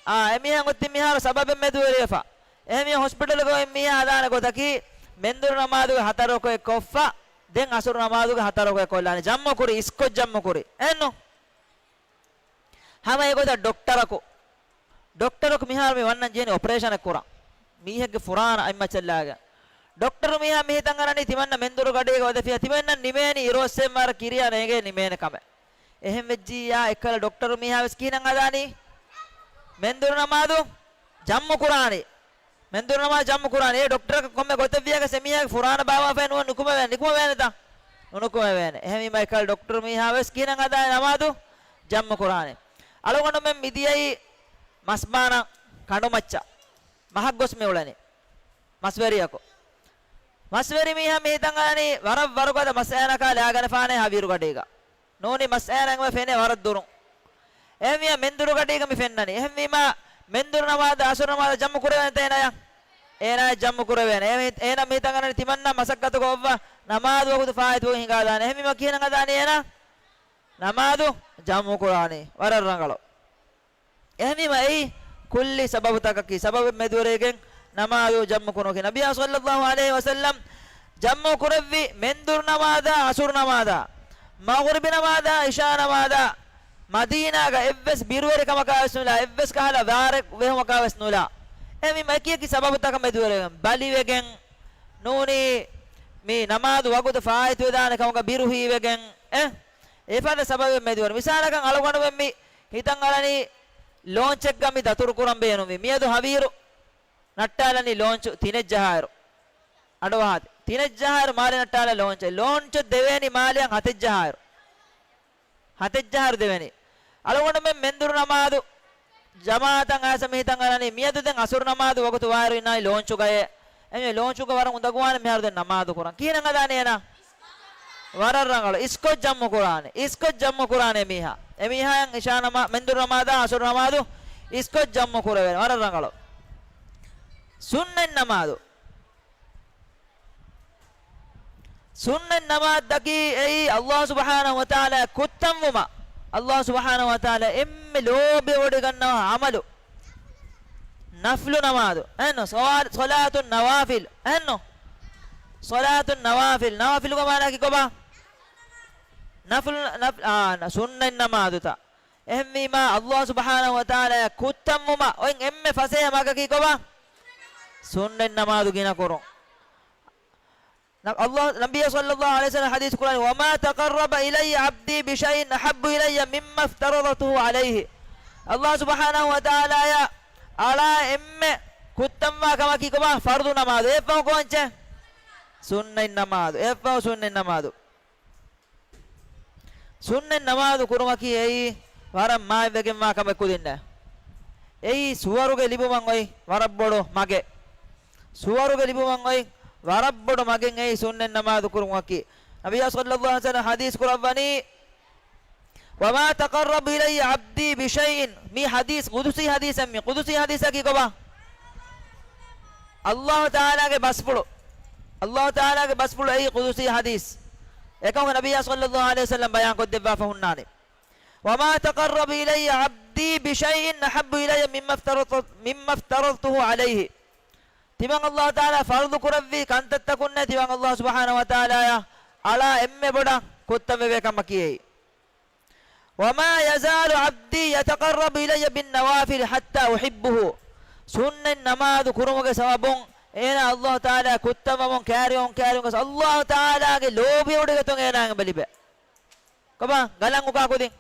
އާ، އެމީހާ އޮތީ މިހާރު ސަބަބެއް މެދުވެރިވެފަ. އެހެންވީމަ ހޮސްޕިޓަލުގަ އޮތް މީހާ ހަދާނެ ގޮތަކީ، މެންދުރު ނަމާދުގެ ހަތަރު ރަކުޢަތް ކޮށްފަ، ދެން އަސުރު ނަމާދުގެ ހަތަރު ރަކުޢަތް ކޮށްލާނެ. ޖަމްޢު ކުރި، އިސްކޮށް ޖަމްޢު ކުރި. އެއްނު؟ ހަމަ އެގޮތަށް ޑޮކްޓަރަކު، ޑޮކްޓަރަކު މިހާރު މި ވަންނަން ޖެހެނީ އޮޕަރޭޝަނެއް ކުރަން. މީހެއްގެ ފުރާނަ އަތްމައްޗަށް ލާގެން. ޑޮކްޓަރު މީހާ މި ހިތަށް އަރަނީ ތިމަންނަ މެންދުރު ގަޑީގަ އުފެދިފިޔާ ތިމަންނަ ނިމޭނީ އިރުއޮއްސެން ވަރަށް ކިރިޔާ ނޭނގޭ ނިމޭނެ ކަމެއް. އެހެން ވެއްޖިއްޔާ އެއްކަލަ ޑޮކްޓަރު މީހާ ވެސް ކިހިނެއް ހަދާނީ؟ މެންދުރު ނަމާދު ޖަމްޢު ކުރާނީ. މެންދުރު ނަމާދު ޖަމްޢު ކުރާނީ. އެ ޑޮކްޓަރަކަށް ކޮންމެ ގޮތެއް ވިޔަސް އެމީހާގެ ފުރާނަ ބާއްވާފައި ނުވަތަ ނުކުމެވޭނެ، ނުކުމެވޭނެތަ؟ ނުނުކުމެވޭނެ. އެހެންވީމަ އެކަލަ ޑޮކްޓަރު މީހާ ވެސް ކިހިނެއް ހަދާނީ؟ ނަމާދު ޖަމްޢު ކުރާނީ. އަޅުގަނޑުމެން މިދިޔައީ މަސްބާނަ ކަނޑުމައްޗަށް މަހަށް ގޮސް މި އުޅެނީ. މަސްވެރިޔަކު. މަސްވެރި މީހާ މި ހިތަށް އަރަނީ ވަރަށް ވަރުގަދަ މަސް އޭނަކާ ލާގަނެފާނޭ ހަވީރު ގަޑީގަ. ނޫނީ މަސް އޭނަ އެނގުމެ ފެނޭ ވަރަށް ދުރުން. އެހެންވިޔަ މެންދުރު ގަޑީގަ މި ފެންނަނީ. އެހެންވީމާ މެންދުރު ނަމާދު އަސުރު ނަމާދު ޖަމްޢު ކުރެވޭނެތަ އޭނަޔަށް؟ އޭނަޔަށް ޖަމްޢު ކުރެވޭނެ. އޭ މި-، އޭނަ މި ހިތަށް އަރަނީ ތިމަންނަ މަސައްކަތުގަ އޮއްވާ ނަމާދު ވަގުތު ފާއިތުވެ ހިނގާދާނެ. އެހެންވީމާ ކިހިނެއް ހަދާނީ އޭނަ؟ ނަމާދު ޖަމްޢު ކުރާނީ. ވަރަށް ރަނގަޅު. އެހެންވީމަ އެއީ ކުއްލި ސަބަބުތަކަކީ، ސަބަބެއް މެދުވެރިވެގެން ނަމާދު ޖަމްޢު ކުރުމަކީ. ނަބިއްޔާ ޞައްލައްލާހު ޢަލައިހި ވަސައްލަމް ޖަމްޢު ކުރެއްވި މެންދުރު ނަމާދާ، އަސުރު ނަމާދާ، މަޣުރިބި ނަމާދާ، އިޝާ ނަމާދާ، މަދީނާގަ އެއްވެސް ބިރުވެރިކަމަކާ ވެސް ނުލާ، އެއްވެސް ކަހަލަ ވާރެއް ވެހުމަކާ ވެސް ނުލާ. އެހެންވީމަ އެކި އެކި ސަބަބުތަކަށް މެދުވެރިވެގެން، ބަލިވެގެން، ނޫނީ މި ނަމާދު ވަގުތު ފާއިތުވެދާނެ ކަމުގަ ބިރު ހީވެގެން، އެ، އެފަދަ ސަބަބެއް މެދުވެރި. މިސާލަކަށް އަޅުގަނޑުމެން މި ހިތަށް އަރަނީ ލޯންޗެއްގަ މި ދަތުރު ކުރަން ބޭނުންވީ. މިއަދު ހަވީރު ނައްޓާލަނީ ލޯންޗު ތިނެއް ޖަހާއިރު. އަޑުއަހާތި. ތިނެއް ޖަހާއިރު މާލެ ނައްޓާލަނީ ލޯންޗެއް. ލޯންޗު ދެވޭނީ މާލެއަށް ހަތެއް ޖަހާއިރު. ހަތެއް ޖަހާއިރު ދެވޭނީ. އަޅުގަނޑުމެން މެންދުރު ނަމާދު ޖަމާޢަތަށް އައިސް މި ހިތަށް އަރަނީ މިއަދު ދެން އަސުރު ނަމާދު ވަގުތު ވާއިރު އިންނާނީ ލޯންޗުގައޭ. އެމީ ލޯންޗުގަ ވަރަށް އުނދަގޫވާނެ މިހާރު ދެން ނަމާދު ކުރަން. ކިހިނެއް ހަދާނީ އޭނާ؟ ވަރަށް ރަނގަޅު. އިސްކޮށް ޖަމްޢު ކުރާނެ. އިސްކޮށް ޖަމްޢު ކުރާނެ މީހާ. އެމީހާއަށް އިޝާ ނަމާ-، މެންދުރު ނަމާދާ އަސުރު ނަމާދު އިސްކޮށް ޖަމްޢު ކުރެވޭނެ. ވަރަށް ރަނގަޅު. ސުންނަތް ނަމާދު. ސުންނަތް ނަމާދަކީ އެއީ ﷲ ސުބްޙާނަހޫ ވަތަޢާލާ ކުއްތަންވުމަށް، ﷲ ސުބްޙާނަހޫ ވަތަޢާލާ އެންމެ ލޯބިވޮޑިގަންނަވާ ޢަމަލު. ނަފްލު ނަމާދު. އެހެންނު؟ ޞަވާ-، ޞަލާތު ނަވާފިލް. އެހެންނު؟ ޞަލާތު ނަވާފިލް. ނަވާފިލުގެ މާނައަކީ ކޮބާ؟ ނަފްލު، ނަފް-، އާ، ނަ-، ސުންނަތް ނަމާދުތައް. އެހެންވީމާ، ﷲ ސުބްޙާނަހޫ ވަތަޢާލާ ކުއްތަންވުމަށް އޮތް އެންމެ ފަސޭހަ މަގަކީ ކޮބާ؟ ސުންނަތް ނަމާދު ގިނަ ކުރުން. ނަ-، ﷲ، ނަބިއްޔާ ޞައްލައްލާހު ޢަލައިހި ވަސައްލަމް ޙަދީޘް ކުރާނީ، "وما تقرب إلي عبدي بشيء أحب إلي مما افترضته عليه." ﷲ ސުބްޙާނަހޫ ވަތަޢާލާއަށް އަޅާ އެންމެ ކުއްތަންވާ ކަމަކީ ކޮބާ؟ ފަރުޟު ނަމާދު. އެއަށްފަހު ކޮންޗެއް؟ ސުންނަތް ނަމާދު. އެއަށްފަހު ސުންނަތް ނަމާދު. ސުންނަތް ނަމާދު ކުރުމަކީ އެއީ ވަރަށް މާތްވެގެންވާ ކަމެއް ކުދިންނޭ. އެއީ ސުވަރުގެ ލިބުމަށް އޮތް ވަރަށް ބޮޑު މަގެއް. ސުވަރުގެ ލިބުމަށް އޮތް ވަރަށް ބޮޑު މަގެއް އެއީ ސުންނަތް ނަމާދު ކުރުމަކީ. ނަބިއްޔާ ޞައްލައްލާހު ޢަލައިހި ވަސައްލަމް ޙަދީޘް ކުރައްވަނީ، "وما تقرب إلي عبدي بشيء." މި ޙަދީޘް ޤުދުސީ ޙަދީޘެއް މި. ޤުދުސީ ޙަދީޘަކީ ކޮބާ؟ ﷲ ތަޢާލާގެ ބަސްފުޅު. ﷲ ތަޢާލާގެ ބަސްފުޅު އެއީ ޤުދުސީ ޙަދީޘް. އެކަމަކު ނަބިއްޔާ ޞައްލައްލާހު ޢަލައިހި ވަސައްލަމް ބަޔާން ކޮށްދެއްވާފަ ހުންނާނެ. "وما تقرب إلي عبدي بشيء أحب إلي مما افترضت، مما افترضته عليه." ތިމަން ﷲ ތަޢާލާ ފަރުޟު ކުރެއްވި ކަންތައްތަކުންނޭ ތިމަން ﷲ ސުބްޙާނަހޫ ވަތަޢާލާއަށް އަޅާ އެންމެ ބޮޑަށް ކުއްތަންވެވޭ ކަމަކީ އެއީ. "وما يزال عبدي يتقرب إلي بالنوافل حتى أحبه." ސުންނަތް ނަމާދު ކުރުމުގެ ސަބަބުން އޭނާ އައްލާހު ތަޢާލާ ކުއްތަންވަމުން ކައިރިވަމުން ކައިރިވުން ގޮސް އައްލާހު ތަޢާލާގެ ލޯބިވެވޮޑިގަތުން އޭނާއަށް އެބަ ލިބޭ. ކޮބާ؟ ގަލަން އުކާ ކުދިން.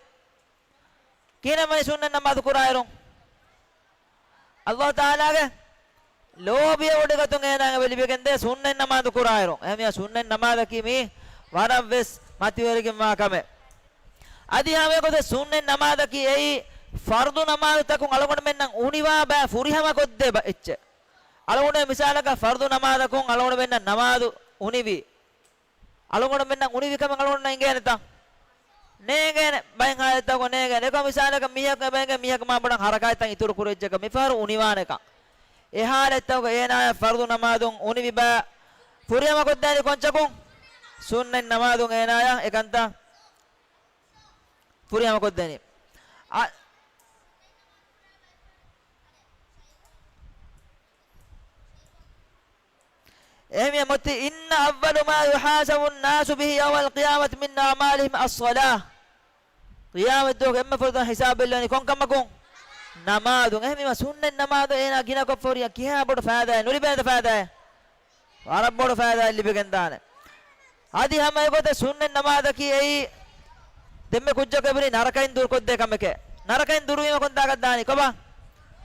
ކިހިނެއް ވަނީ ސުންނަތް ނަމާދު ކުރާއިރު؟ އައްލާހު ތަޢާލާގެ ލޯބިވެވޮޑިގަތުން އޭނާއަށް އެބަ ލިބިގެންދޭ ސުންނަތް ނަމާދު ކުރާއިރު. އެހެންވީމާ ސުންނަތް ނަމާދަކީ މީ ވަރަށްވެސް މަތިވެރިގެންވާ ކަމެއް. އަދި ހަމައެގޮތަށް ސުންނަތް ނަމާދަކީ އެއީ ފަރުޟު ނަމާދުތަކުން އަޅުގަނޑުމެންނަށް އުނިވާ ބައި ފުރިހަމަ ކޮށްދޭ ބަ-، އެއްޗެއް. އަޅުގަނޑު މިސާލަކަށް ފަރުޟު ނަމާދަކުން އަޅުގަނޑުމެންނަށް ނަމާދު އުނިވި. އަޅުގަނޑުމެންނަށް އުނިވި ކަމެއް އަޅުގަނޑުންނަށް އިނގޭނެތަ؟ ނޭނގޭނެ. ބައެއް ހާލަތްތަކުން ނޭނގޭނެ. އެކަމަ މިސާލަކަށް މީހަކު އެބަ އެނގޭ މީހަކު މާ ބޮޑަށް ހަރަކާތްތައް އިތުރު ކުރިއްޖެކަ މިފަހަރު އުނިވާނެކަން. އެ ހާލަތްތަކުގަ އޭނާޔަށް ފަރުޟު ނަމާދުން އުނިވި ބައި ފުރިހަމަ ކޮށްދޭނީ ކޮންޗަކުން؟ ސުންނަތް ނަމާދުން އޭނާޔަށް އެކަންތައް ފުރިހަމަ ކޮށްދޭނީ. އަ-، އެހެންވީމަ މޮތި، إن أول ما يحاسب الناس به يوم القيامة من أعمالهم الصلاة. ޤިޔާމަތްދުވަހު އެންމެ ފުރަތަމަ ހިސާބު އެއްލެވެނީ ކޮންކަމަކުން؟ ނަމާދުން. އެހެންވީމަ ސުންނަތް ނަމާދު އޭނާ ގިނަކޮށްފަ ހުރިހާ ކިހާ ބޮޑު ފައިދާއެއް ނުލިބޭނެތަ ފައިދާއެއް؟ ވަރަށް ބޮޑު ފައިދާއެއް ލިބިގެންދާނެ. އަދި ހަމަ އެގޮތަށް ސުންނަތް ނަމާދަކީ އެއީ ދެންމެ ކުއްޖަކު އެބުނީ ނަރަކައިން ދުރުކޮށްދޭ ކަމެކޭ. ނަރަކައިން ދުރުވީމަ ކޮންތާކަށް ދާނީ؟ ކޮބާ؟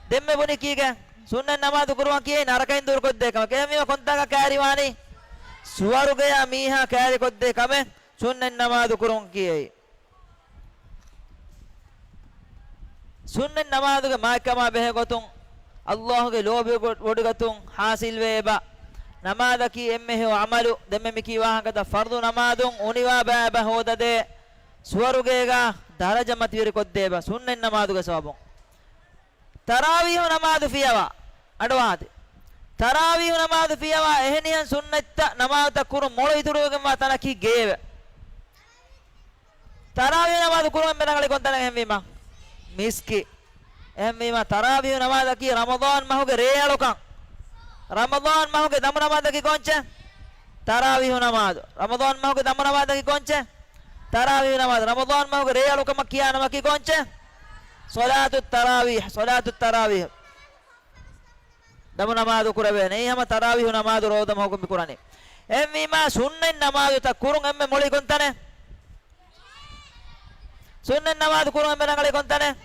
ދެންމެ ބުނީ ކީކޭ؟ ސުންނަތް ނަމާދު ކުރުވަން ކިޔައީ ނަރަކައިން ދުރުކޮށްދޭ ކަމެކޭ. އެހެންވީމަ ކޮންތާކަށް ކައިރިވާނީ؟ ސުވަރުގެޔާ މީހާ ކައިރިކޮށްދޭ ކަމެއް ސުންނަތް ނަމާދު ކުރުން ކިޔައީ. ސުންނަތް ނަމާދުގެ މާތްކަމާ ބެހޭ ގޮތުން، އައްލާހުގެ ލޯބި ވޮޑިގަތުން ޙާޞިލްވޭ އެބަ. ނަމާދަކީ އެންމެ ހެޔޮ ޢަމަލު. ދެންމެ މިކީ ވާހަކަތައް ފަރުޟު ނަމާދުން އުނިވާ ބައި އެބަ ހޯދަދޭ، ސުވަރުގޭގަ ދަރަޖަ މަތިވެރިކޮށްދޭ އެބަ ސުންނަތް ނަމާދުގެ ސަބަބުން. ތަރާވީހު ނަމާދު ފިޔަވާ. އަޑުއަހާތި. ތަރާވީހު ނަމާދު ފިޔަވާ އެހެނިހެން ސުންނަތްތައް ނަމާދުތައް ކުރުން މޮޅު އިތުރުވެގެންވާ ތަނަކީ ގޭއެވެ. ތަރާވީހު ނަމާދު ކުރުން އެންމެ ރަނގަޅީ ކޮންތަނެއް އެހެންވީމަ؟ މިސްކިތް. އެހެންވީމަ ތަރާވީހު ނަމާދަކީ ރަމަޟާން މަހުގެ ރޭއަޅުކަން. ރަމަޟާން މަހުގެ ދަމު ނަމާދަކީ ކޮންޗެއް؟ ތަރާވީހު ނަމާދު. ރަމަޟާން މަހުގެ ދަމު ނަމާދަކީ ކޮންޗެއް؟ ތަރާވީހު ނަމާދު. ރަމަޟާން މަހުގެ ރޭއަޅުކަމަށް ކިޔާ ނަމަކީ ކޮންޗެއް؟ ޞަލާތު ތަރާވީހް، ޞަލާތު ތަރާވީހް. ދަމު ނަމާދު ކުރެވޭނެ. އެއީ ހަމަ ތަރާވީހު ނަމާދު ރޯދަ މަހުގަ މި ކުރަނީ. އެހެންވީމާ ސުންނަތް ނަމާދުތައް ކުރުން އެންމެ މޮޅީ ކޮންތަނެއް؟ ސުންނަތް ނަމާދު ކުރުން އެންމެ ރަނގަޅީ ކޮންތަނެއް؟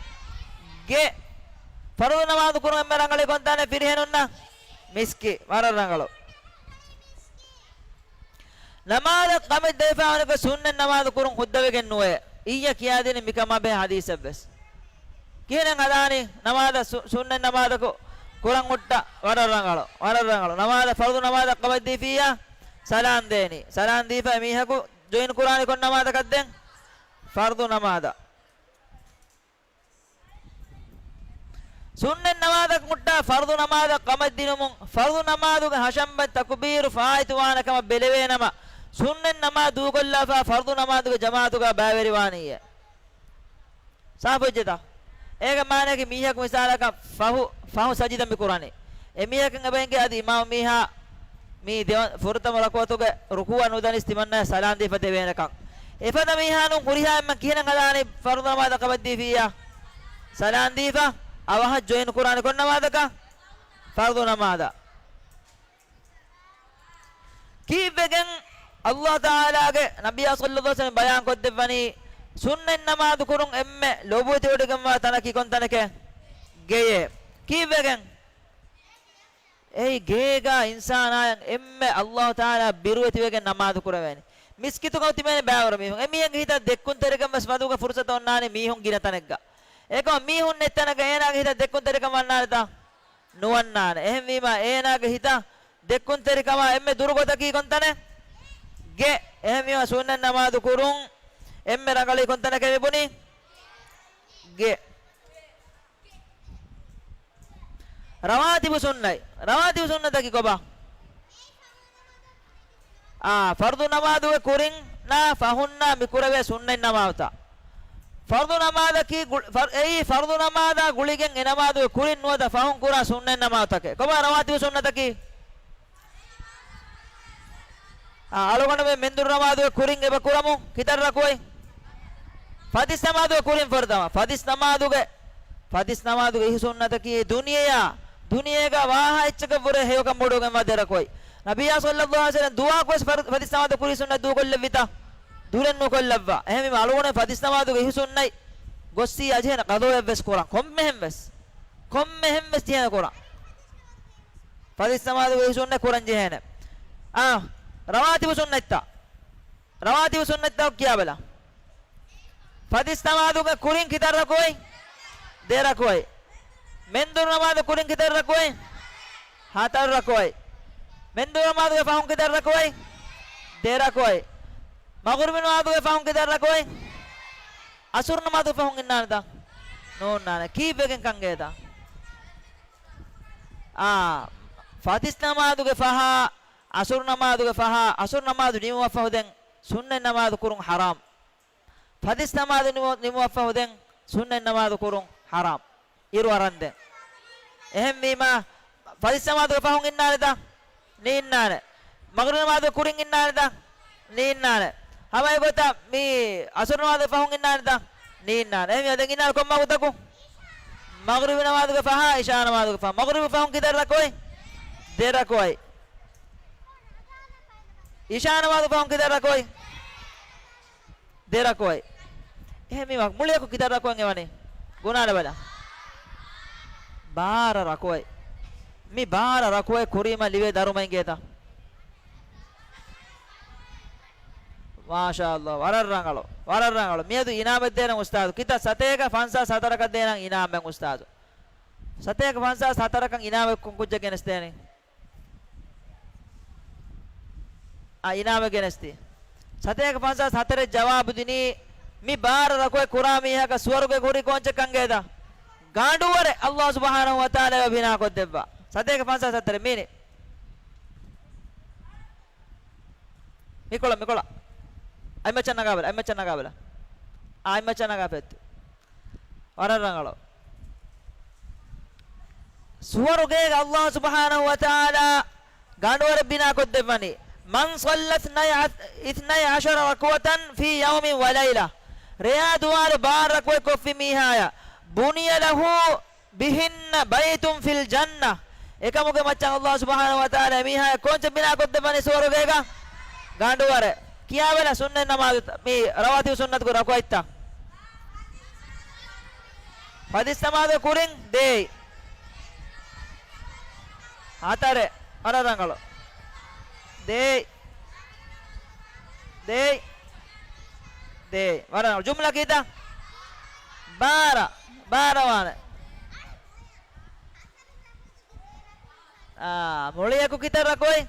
ގެ. ފަރުޟު ނަމާދު ކުރުން އެންމެ ރަނގަޅީ ކޮންތަނެއް ފިރިހެނުންނަށް؟ މިސްކިތް. ވަރަށް ރަނގަޅު. ނަމާދަށް ޤަމަށްދީފާ ވަނިކޮށް ސުންނަތް ނަމާދު ކުރުން ހުއްދަވެގެން ނުވޭ. އިއްޔެ ކިޔާދިނީ މިކަމާ ބެހޭ ޙަދީޘެއްވެސް. ކިހިނެއް ހަދާނީ؟ ނަމާދަށް ސު-، ސުންނަތް ނަމާދަކު ކުރަން ހުއްޓާ. ވަރަށް ރަނގަޅު. ވަރަށް ރަނގަޅު. ނަމާދަށް ފަރުޟު ނަމާދަށް ޤަމަށްދީފިއްޔާ ސަލާން ދޭނީ. ސަލާން ދީފަ އެމީހަކު ޖޮއިން ކުރާނީ ކޮން ނަމާދަކަށްދެން؟ ފަރުޟު ނަމާދަށް. ސުންނަތް ނަމާދަށް ހުއްޓާ ފަރުޟު ނަމާދަށް ޤަމަށްދިނުމުން، ފަރުޟު ނަމާދުގެ ހަށަންބަން ތަކުބީރު ފާއިތުވާނެ ކަމަށް ބެލެވޭނަމަ، ސުންނަތް ނަމާދު ދޫކޮށްލާފާ ފަރުޟު ނަމާދުގެ ޖަމާޢަތުގަ ބައިވެރިވާނީއޭ. ސާފުވެއްޖެތަ؟ އޭގެ މާނައަކީ މީހަކު މިސާލަކަށް ފަހު، ފަހު ސަޖިދަ މި ކުރަނީ. އެ މީހަކަށް އެބަ އެނގޭ އަދި އިމާމު މީހާ މީ ދެވަން، ފުރަތަމަ ރަކުޢަތުގެ ރުކޫޢަށް ނުދަނީސް ތިމަންނަޔަށް ސަލާން ދީފަ ދެވޭނެކަން. އެފަދަ މީހާނުން ހުރިހާ އެންމެން ކިހިނެއް ހަދާނީ ފަރުޟު ނަމާދަށް ޤަމަށްދީފިއްޔާ ސަލާން ދީފަ އަވަހަށް ޖޮއިން ކުރާނީ ކޮން ނަމާދަކަށް؟ ފަރުޟު ނަމާދަށް. ކީއްވެގެން އައްލާހު ތަޢާލާގެ ނަބިއްޔާ ޞައްލައްލާހު ޢަލައިހި ވަސައްލަމަ ބަޔާން ކޮށްދެއްވަނީ ސުންނަތް ނަމާދު ކުރުން އެންމެ ލޯބިވެތިވޮޑިގެންވާ ތަނަކީ ކޮން ތަނެކޭ؟ ގެޔޭ. ކީއްވެގެން؟ އެއީ ގޭގާ އިންސާނާޔަށް އެންމެ އައްލާހު ތަޢާލާ ބިރުވެތިވެގެން ނަމާދު ކުރެވޭނީ. މިސްކިތުގަ ތިބޭނެ ބައިވަރު މީހުން. އެމީހެއްގެ ހިތަށް ދެއްކުންތެރިކަން ވެސް ވަދުގެ ފުރުސަތު އޮންނާނީ މީހުން ގިނަ ތަނެއްގަ. އެކަމަ މީހުން ނެތް ތަނަކަށް އޭނާގެ ހިތަށް ދެއްކުންތެރިކަން ވަންނާނެތަ؟ ނުވަންނާނެ. އެހެންވީމާ އޭނާގެ ހިތަށް ދެއްކުންތެރިކަމާ އެންމެ ދުރު ގޮތަކީ ކޮންތަނެއް؟ ގެ. އެހެންވީމާ ސުންނަތް ނަމާދު ކުރުން އެންމެ ރަނގަޅީ ކޮންތަނަކޭ މިބުނީ؟ ގެ. ރަވާތިބު ސުންނަތް. ރަވާތިބު ސުންނަތަކީ ކޮބާ؟ އާ، ފަރުޟު ނަމާދުގެ ކުރިން ނާ ފަހުންނާ މި ކުރެވޭ ސުންނަތް ނަމާދުތައް. ފަރުޟު ނަމާދަކީ ގު-، ފަރު-، އެއީ ފަރުޟު ނަމާދާ ގުޅިގެން އެ ނަމާދުގެ ކުރިން ނުވަތަ ފަހުން ކުރާ ސުންނަތް ނަމާދުތަކެއް. ކޮބާ ރަވާތިބު ސުންނަތަކީ؟ އާ، އަޅުގަނޑުމެން މެންދުރު ނަމާދުގެ ކުރިން އެބަ ކުރަމު ކިތައް ރަކުޢަތް؟ ފަތިސް ނަމާދުގެ ކުރިން ފުރަތަމަ. ފަތިސް ނަމާދުގެ، ފަތިސް ނަމާދުގެ އިހު ސުންނަތަކީ ދުނިޔެއާ ދުނިޔޭގަ ވާހާ އެއްޗަކަށްވުރެ ހެޔޮކަން ބޮޑުވެގެންވާ ދެ ރަކުޢަތް. ނަބިއްޔާ ޞައްލައްލާހު ޢަލައިހި ވަސައްލަމް ދުޢާއަކުވެސް ފަރ-، ފަތިސް ނަމާދު ކުރީ ސުންނަތް ދޫކޮށްލެއްވިތަ؟ ދުރެއް ނުކޮށްލައްވާ. އެހެންވީމަ އަޅުގަނޑު ފަތިސް ނަމާދުގެ އިހު ސުންނަތް ގޮއްސި އަޖެހޭނެ ޤަޟާއެއްވެސް ކުރަން. ކޮންމެހެންވެސް. ކޮންމެހެންވެސް ޖެހޭނެ ކުރަން. ފަތިސް ނަމާދުގެ އިހު ސުންނަތް ކުރަން ޖެހޭނެ. އާ، ރަވާތިބު ސުންނަތްތައް. ރަވާތިބު ސުންނަތްތައް ކިޔާބަލަ. ފަތިސް ނަމާދުގެ ކުރިން ކިތައް ރަކުޢަތް؟ ދެ ރަކުޢަތް. މެންދުރު ނަމާދު ކުރިން ކިތައް ރަކުޢަތް؟ ހަތަރު ރަކުޢަތް. މެންދުރު ނަމާދުގެ ފަހުން ކިތައް ރަކުޢަތް؟ ދެ ރަކުޢަތް. މަޣުރިބި ނަމާދުގެ ފަހުން ކިތައް ރަކުޢަތް؟ އަސުރު ނަމާދު ފަހުން އިންނާނެތަ؟ ނޯންނާނެ. ކީއްވެގެން ކަންގޭތަ؟ އާ، ފަތިސް ނަމާދުގެ ފަހާ، އަސުރު ނަމާދުގެ ފަހާ، އަސުރު ނަމާދު ނިމުމަށްފަހު ދެން ސުންނަތް ނަމާދު ކުރުން ޙަރާމް. ފަތިސް ނަމާދު ނިމު-، ނިމުމަށްފަހު ދެން ސުންނަތް ނަމާދު ކުރުން ޙަރާމް. އިރު އަރަންދެން. އެހެންވީމަ، ފަތިސް ނަމާދުގެ ފަހުން އިންނާނެތަ؟ ނީންނާނެ. މަޣްރިބް ނަމާދު ކުރިން އިންނާނެތަ؟ ނީންނާނެ. ހަމަ އެގޮތަށް މި އަސުރު ނަމާދު ފަހުން އިންނާނެތަ؟ ނީންނާނެ. އެހެންވީމަ ދެން އިންނާނެ ކޮން ވަގުތަކު؟ މަޣްރިބް ނަމާދުގެ ފަހާ، އިޝާ ނަމާދުގެ ފަހާ. މަޣްރިބް ފަހުން ކިތައް ރަކުޢަތް؟ ދެ ރަކުޢަތް. އިޝާ ނަމާދު ފަހުން ކިތައް ރަކުޢަތް؟ ދެ ރަކުޢަތް. އެހެންވީމަ މުޅިއަކު ކިތައް ރަކުޢަތް އެވަނީ؟ ގުނާލަބަލަ. ބާރަ ރަކުޢަތް. މި ބާރަ ރަކުޢަތް ކުރީމަ ލިބޭ ދަރުމައިން ގޭތަ؟ މާޝާﷲ، ވަރަށް ރަނގަޅު، ވަރަށް ރަނގަޅު. މިއަދު އިނާމެއް ދޭނަން އުސްތާޛު. ކިތައް؟ ސަތޭކަ ފަންސާސް ހަތަރަކަށް ދޭނަން އިނާމެއް އުސްތާޛު. ސަތޭކަ ފަންސާސް ހަތަރަކަށް އިނާމެއް ކޮން ކުއްޖެއް ގެނެސްދޭނީ؟ އާ، އިނާމެއް ގެނެސްދީ. ސަތޭކަ ފަންސާސް ހަތަރެއް ޖަވާބު ދިނީ، މި ބާރަ ރަކުޢަތް ކުރާ މީހަކަށް ސުވަރުގެ ހުރި ކޯންޗެއް ކަންގޭތަ؟ ގަނޑުވަރެއް ﷲ ސުބްޙާނަހޫ ވަތަޢާލާ ބިނާކޮށްދެއްވާ. ސަތޭކަ ފަންސާސް ހަތަރެއް މީނި. މިކޮޅަށް، މިކޮޅަށް. އަތްމައްޗަށް ނަގާބަލަ، އަތްމައްޗަށް ނަގާބަލަ. އާ، އަތްމައްޗަށް ނަގާފަ އެތި. ވަރަށް ރަނގަޅު. ސުވަރުގޭގަ ﷲ ސުބްޙާނަހޫ ވަތަޢާލާ ގަނޑުވަރެއް ބިނާކޮށްދެއްވަނީ. مَنْ صلى اثني عشر ركعة في يوم وليلة. ރެޔާ ދުވާލު ބާރަ ރަކުޢަތް ކޮށްފި މީހާޔަށް، بني له بهن بيت في الجنة. އެކަމުގެ މައްޗަށް ﷲ ސުބްޙާނަހޫ ވަތަޢާލާ މީހާޔަށް ކޯންޗެއް ބިނާކޮށްދެއްވަނީ ސުވަރުގޭގަ؟ ގަނޑުވަރެއް. ކިޔާބަލަ، ސުންނަތް ނަމާދު، މި ރަވާތިބު ސުންނަތުގެ ރަކުޢަތްތައް. ފަތިސް ނަމާދު ކުރިން ދޭއް. ހަތަރެއް. ވަރަށް ރަނގަޅު. ދޭއް. ދޭއް. ދޭއް. ވަރަށް ރަނގަޅު. ޖުމްލަ ކިތައް؟ ބާރަ. ބާރަ ވާނެ. އާ، މުޅިއަކު ކިތައް ރަކުޢަތް؟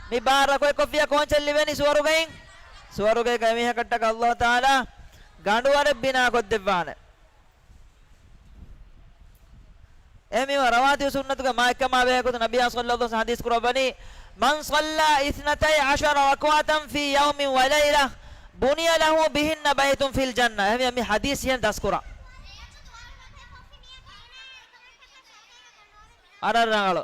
މި ބާރަ ރަކުޢަތް ކޮށްފިއްޔާ ކޯންޗެއް ލިބެނީ ސުވަރުގައިން؟ ސުވަރުގޭގަ އެމީހަކަށްޓަކައި ﷲ ތަޢާލާ ގަނޑުވަރެއް ބިނާކޮށްދެއްވާނެ. އެހެންވީމަ ރަވާތިބު ސުންނަތުގެ މާތްކަމާ ބެހޭގޮތުން ނަބިއްޔާ ޞައްލައްލާހު ޢަލައިހި ވަސައްލަމަ ޙަދީޘް ކުރައްވަނީ، مَنْ صلى اثنتي عشرة ركعة في يوم وليلة بني له بهن بيت في الجنة. އެހެންވީމަ މި ޙަދީޘް އިހެން ދަސްކުރާ. ވަރަށް ރަނގަޅު.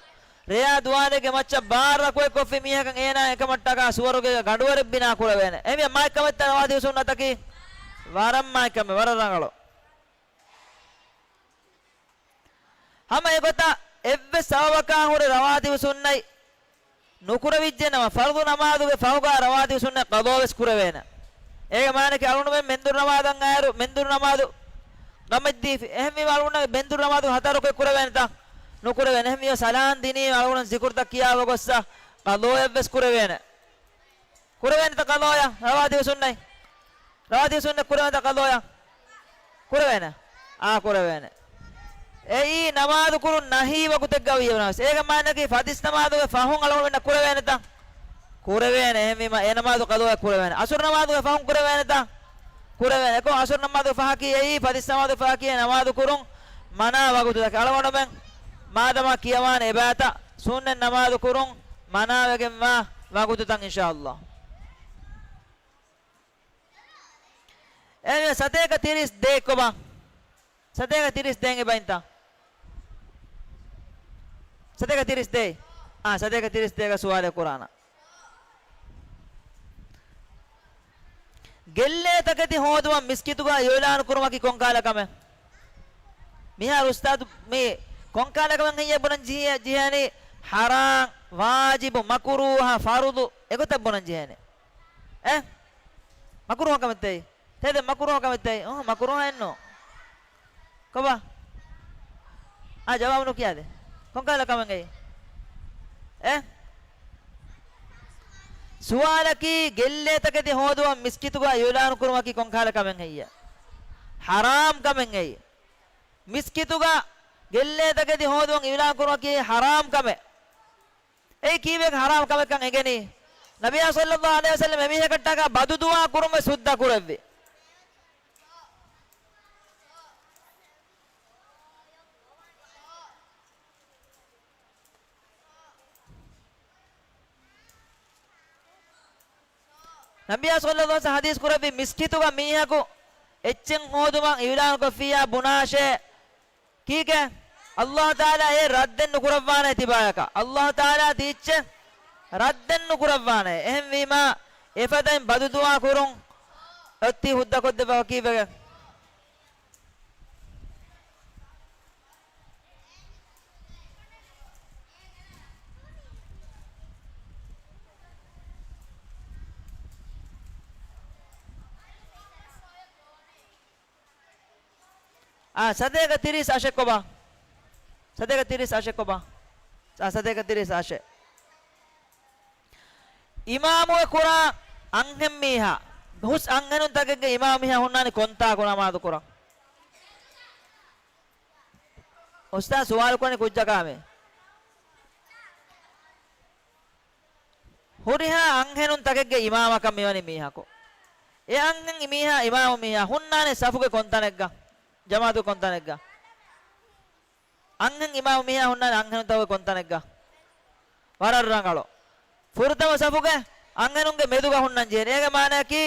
ރެޔާ ދުވާލެއްގެ މައްޗަށް ބާރަ ރަކުޢަތް ކޮށްފި މީހަކަށް އޭނާ އެކަމަށްޓަކާ ސުވަރުގޭގަ ގަނޑުވަރެއް ބިނާ ކުރެވޭނެ. އެހެންވީމަ މާތްކަމެއްތަ ރަވާތިބު ސުންނަތަކީ؟ ވަރަށް މާތްކަމެއް، ވަރަށް ރަނގަޅު. ހަމަ އެގޮތަށް އެއްވެސް ސަބަބަކާ ހުރެ ރަވާތިބު ސުންނަތް ނުކުރެވިއްޖެނަމަ، ފަރުޟު ނަމާދުގެ ފަހުގާ ރަވާތިބު ސުންނަތް ޤަޟާވެސް ކުރެވޭނެ. އޭގެ މާނައަކީ އަޅުގަނޑުމެން މެންދުރު ނަމާދަށް އައިރު މެންދުރު ނަމާދު ގަމަށްދީފި. އެހެންވީމަ އަޅުގަނޑު މެންދުރު ނަމާދު ހަތަރު ރަކުޢަތް ކުރެވޭނެތަ؟ ނުކުރެވޭނެ. އެހެންވީމަ ސަލާން ދިނީމަ އަޅުގަނޑު ޒިކުރުތައް ކިޔާފަ ގޮއްސަ ޤަޟާއެއްވެސް ކުރެވޭނެ. ކުރެވޭނެތަ ޤަޟާޔަށް؟ ރަވާތިބު ސުންނަތް. ރަވާތިބު ސުންނަތް ކުރެވޭނެތަ ޤަޟާޔަށް؟ ކުރެވޭނެ. އާ، ކުރެވޭނެ. އެއީ ނަމާދު ކުރުން ނަހީ ވަގުތެއްގަ ވިޔަވަނަސް. އޭގެ މާނައަކީ ފަތިސް ނަމާދުގެ ފަހުން އަޅުގަނޑުމެންނަށް ކުރެވޭނެތަ؟ ކުރެވޭނެ. އެހެންވީމަ އެ ނަމާދު ޤަޟާއަށް ކުރެވޭނެ. އަސުރު ނަމާދުގެ ފަހުން ކުރެވޭނެތަ؟ ކުރެވޭނެ. އެކަމަކު އަސުރު ނަމާދު ފަހަކީ އެއީ ފަތިސް ނަމާދު ފަހަކީ އެ ނަމާދު ކުރުން މަނާ ވަގުތުތަކެއް. އަޅުގަނޑުމެން މާދަމާ ކިޔަވާނެ އެބައިތަ ސުންނަތް ނަމާދު ކުރުން މަނާވެގެންވާ ވަގުތުތައް އިންޝާﷲ. އެހެންވެ ސަތޭކަ ތިރީސް ދޭއް ކޮބާ؟ ސަތޭކަ ތިރީސް ދޭން އެބައިންތަ؟ ސަތޭކަ ތިރީސް ދޭއް. އާ، ސަތޭކަ ތިރީސް ދޭގަ ސުވާލެއް ކުރާނަ. ގެއްލޭ ތަކެތި ހޯދުމަށް މިސްކިތުގަ އިޢުލާނު ކުރުމަކީ ކޮންކަހަލަ ކަމެއް؟ މިހާރު އުސްތާޛު މި ކޮންކަހަލަ ކަމެއް ހެއްޔޭ ބުނަން ޖެހި-، ޖެހޭނީ؟ ޙަރާމް، ވާޖިބު، މަކުރޫހަ، ފަރުޟު އެގޮތަށް ބުނަން ޖެހޭނެ. އެ؟ މަކުރޫހަ ކަމެއްތައް. ތޭދެ މަކުރޫހަ ކަމެއްތައް. އުނހު، މަކުރޫހައެއްނު. ކޮބާ؟ އާ، ޖަވާބު ނުކިޔާދޭ. ކޮންކަހަލަ ކަމެއް އެއީ؟ އެ؟ ސުވާލަކީ، ގެއްލޭތަކެތި ހޯދުވަން މިސްކިތުގަ އިޢުލާނު ކުރުމަކީ ކޮންކަހަލަ ކަމެއް ހެއްޔޭ؟ ޙަރާމް ކަމެއް އެއީ. މިސްކިތުގަ ގެއްލޭތަކެތި ހޯދުވަން އިޢުލާން ކުރުމަކީ ޙަރާމް ކަމެއް. އެއީ ކީއްވެ ޙަރާމް ކަމެއްކަން އެނގެނީ؟ ނަބިއްޔާ ޞައްލައްލާހު ޢަލައިހި ވަސައްލަމް އެމީހަކަށްޓަކާ ބަދުދުޢާ ކުރުމެއް ސުއްދަ ކުރެއްވި. ނަބިއްޔާ ޞައްލައްލާހު ޢަލައިހި ވަސައްލަމް ޙަދީޘް ކުރެއްވި މިސްކިތުގަ މީހަކު އެއްޗެއް ހޯދުމަށް އިޢުލާނުކޮށްފިއްޔާ ބުނާށޭ. ކީކޭ؟ ﷲ ތަޢާލާ އެ ރައްދެއް ނުކުރައްވާނެ ތިބާޔަކަށް. ﷲ ތަޢާލާ ތީއްޗެއް ރައްދެއް ނުކުރައްވާނެ. އެހެންވީމާ، އެފަދައިން ބަދުދުޢާ ކުރުން އޮތީ ހުއްދަކޮށްދެއްވާ ކީއްވެގެން؟ އާ، ސަތޭކަ ތިރީސް އަށެއް ކޮބާ؟ ސަތޭކަ ތިރީސް އަށެއް ކޮބާ؟ އާ، ސަތޭކަ ތިރީސް އަށެއް. އިމާމުވެ ކުރާ އަންހެން މީހާ، ހުސް އަންހެނުންތަކެއްގެ އިމާމު މީހާ ހުންނާނީ ކޮންތާކު ނަމާދު ކުރަން؟ އުސްތާޛު ސުވާލު ކުރަނީ ކުއްޖަކާމެ. ހުރިހާ އަންހެނުންތަކެއްގެ އިމާމަކަށް މިވަނީ މީހަކު. އެ އަންހެން މީހާ އިމާމު މީހާ ހުންނާނެ ސަފުގެ ކޮންތަނެއްގަ؟ ޖަމާޢަތުގެ ކޮންތަނެއްގަ؟ އަންހެން އިމާމު މީހާ ހުންނާނެ އަންހެނުންތަކުގެ ކޮންތަނެއްގަ؟ ވަރަށް ރަނގަޅު. ފުރަތަމަ ސަފުގެ އަންހެނުންގެ މެދުގަ ހުންނަން ޖެހޭނެ. އޭގެ މާނައަކީ،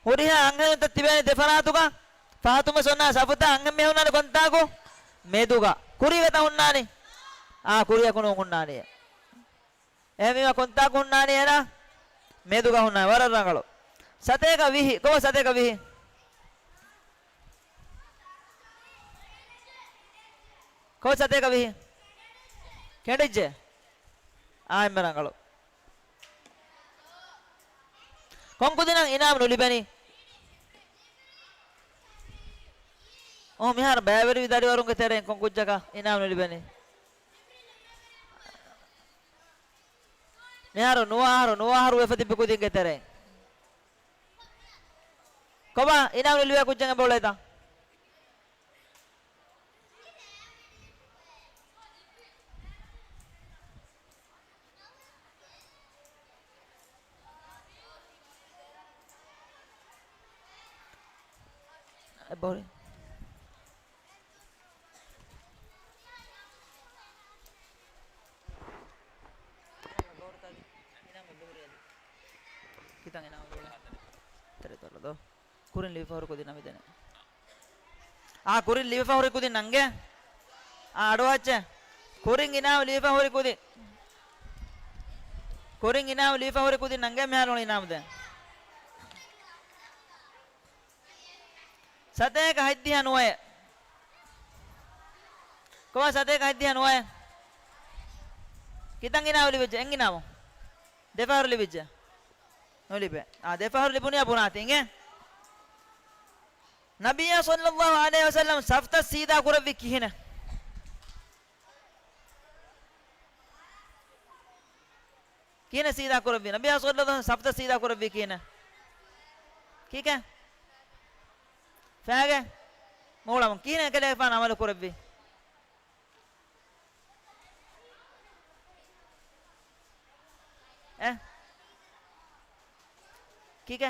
ހުރިހާ އަންހެނުންތައް ތިބޭނެ ދެފަރާތުގަ، ފަހަތުންވެސް އޮންނާ ސަފުތައް އަންހެން މީހާ ހުންނާނެ ކޮންތާކު؟ މެދުގަ. ކުރީގަތަ ހުންނާނީ؟ އާ، ކުރިއަކު ނޫން ހުންނާނީ. އެހެންވީމަ ކޮންތާކު ހުންނާނީ އޭނާ؟ މެދުގަ ހުންނާނީ. ވަރަށް ރަނގަޅު. ސަތޭކަ ވިހި. ކޮބާ ސަތޭކަ ވިހި؟ ކޮބާ ސަތޭކަ ވިހި؟ ކެނޑިއްޖެ. އާ، އެންމެ ރަނގަޅު. ކޮން ކުދިންނަށް އިނާމް ނުލިބެނީ؟ އޯ، މިހާރު ބައިވެރިވި ދަރިވަރުންގެ ތެރެއިން ކޮން ކުއްޖަކަށް އިނާމް ނުލިބެނީ؟ މިހާރު ނުވަ އަހަރު، ނުވަ އަހަރު ވެފަ ތިބި ކުދިންގެ ތެރެއިން. ކޮބާ އިނާމް ނުލިބޭ ކުއްޖެއް އެބައުޅޭތަ؟ އެބަހުރި. ކިތަން އިނާމް ދޯ؟ ކުރިން ލިބިފަ ހުރި ކުދިން ނަމިދެނެ. އާ، ކުރިން ލިބިފަ ހުރި ކުދިން ނަންގޭ. އާ، އަޑުއައްޗެ. ކުރިން އިނާމް ލިބިފަ ހުރި ކުދިން. ކުރިން އިނާމް ލިބިފަ ހުރި ކުދިން ނަންގޭ މިހާރު އިނާމް ދޭން. ސަތޭކަ ހަތްދިހަ ނުވައެއް. ކޮބާ ސަތޭކަ ހަތްދިހަ ނުވައެއް؟ ކިތަން އިނާމް ލިބިއްޖެ؟ އެއް އިނާމު. ދެފަހަރު ލިބިއްޖެ؟ ނުލިބޭ. އާ، ދެފަހަރު ލިބުނިޔާ ބުނާތި އިނގޭ. ނަބިއްޔާ ޞައްލައްލާހު ޢަލައިހި ވަސައްލަމް ސަފުތައް ސީދާ ކުރެއްވީ ކިހިނެއް؟ ކިހިނެއް ސީދާ ކުރެއްވީ؟ ނަބިއްޔާ ޞައްލައްލާހު ޢަލައިހި ވަސައްލަމް ސަފުތައް ސީދާ ކުރެއްވީ ކިހިނެއް؟ ކީކޭ؟ ފައިގެ މޫޅަމުން ކިހިނެއް އެކަލޭގެފާނު ޢަމަލު ކުރެއްވީ؟ އެ؟ ކީކޭ؟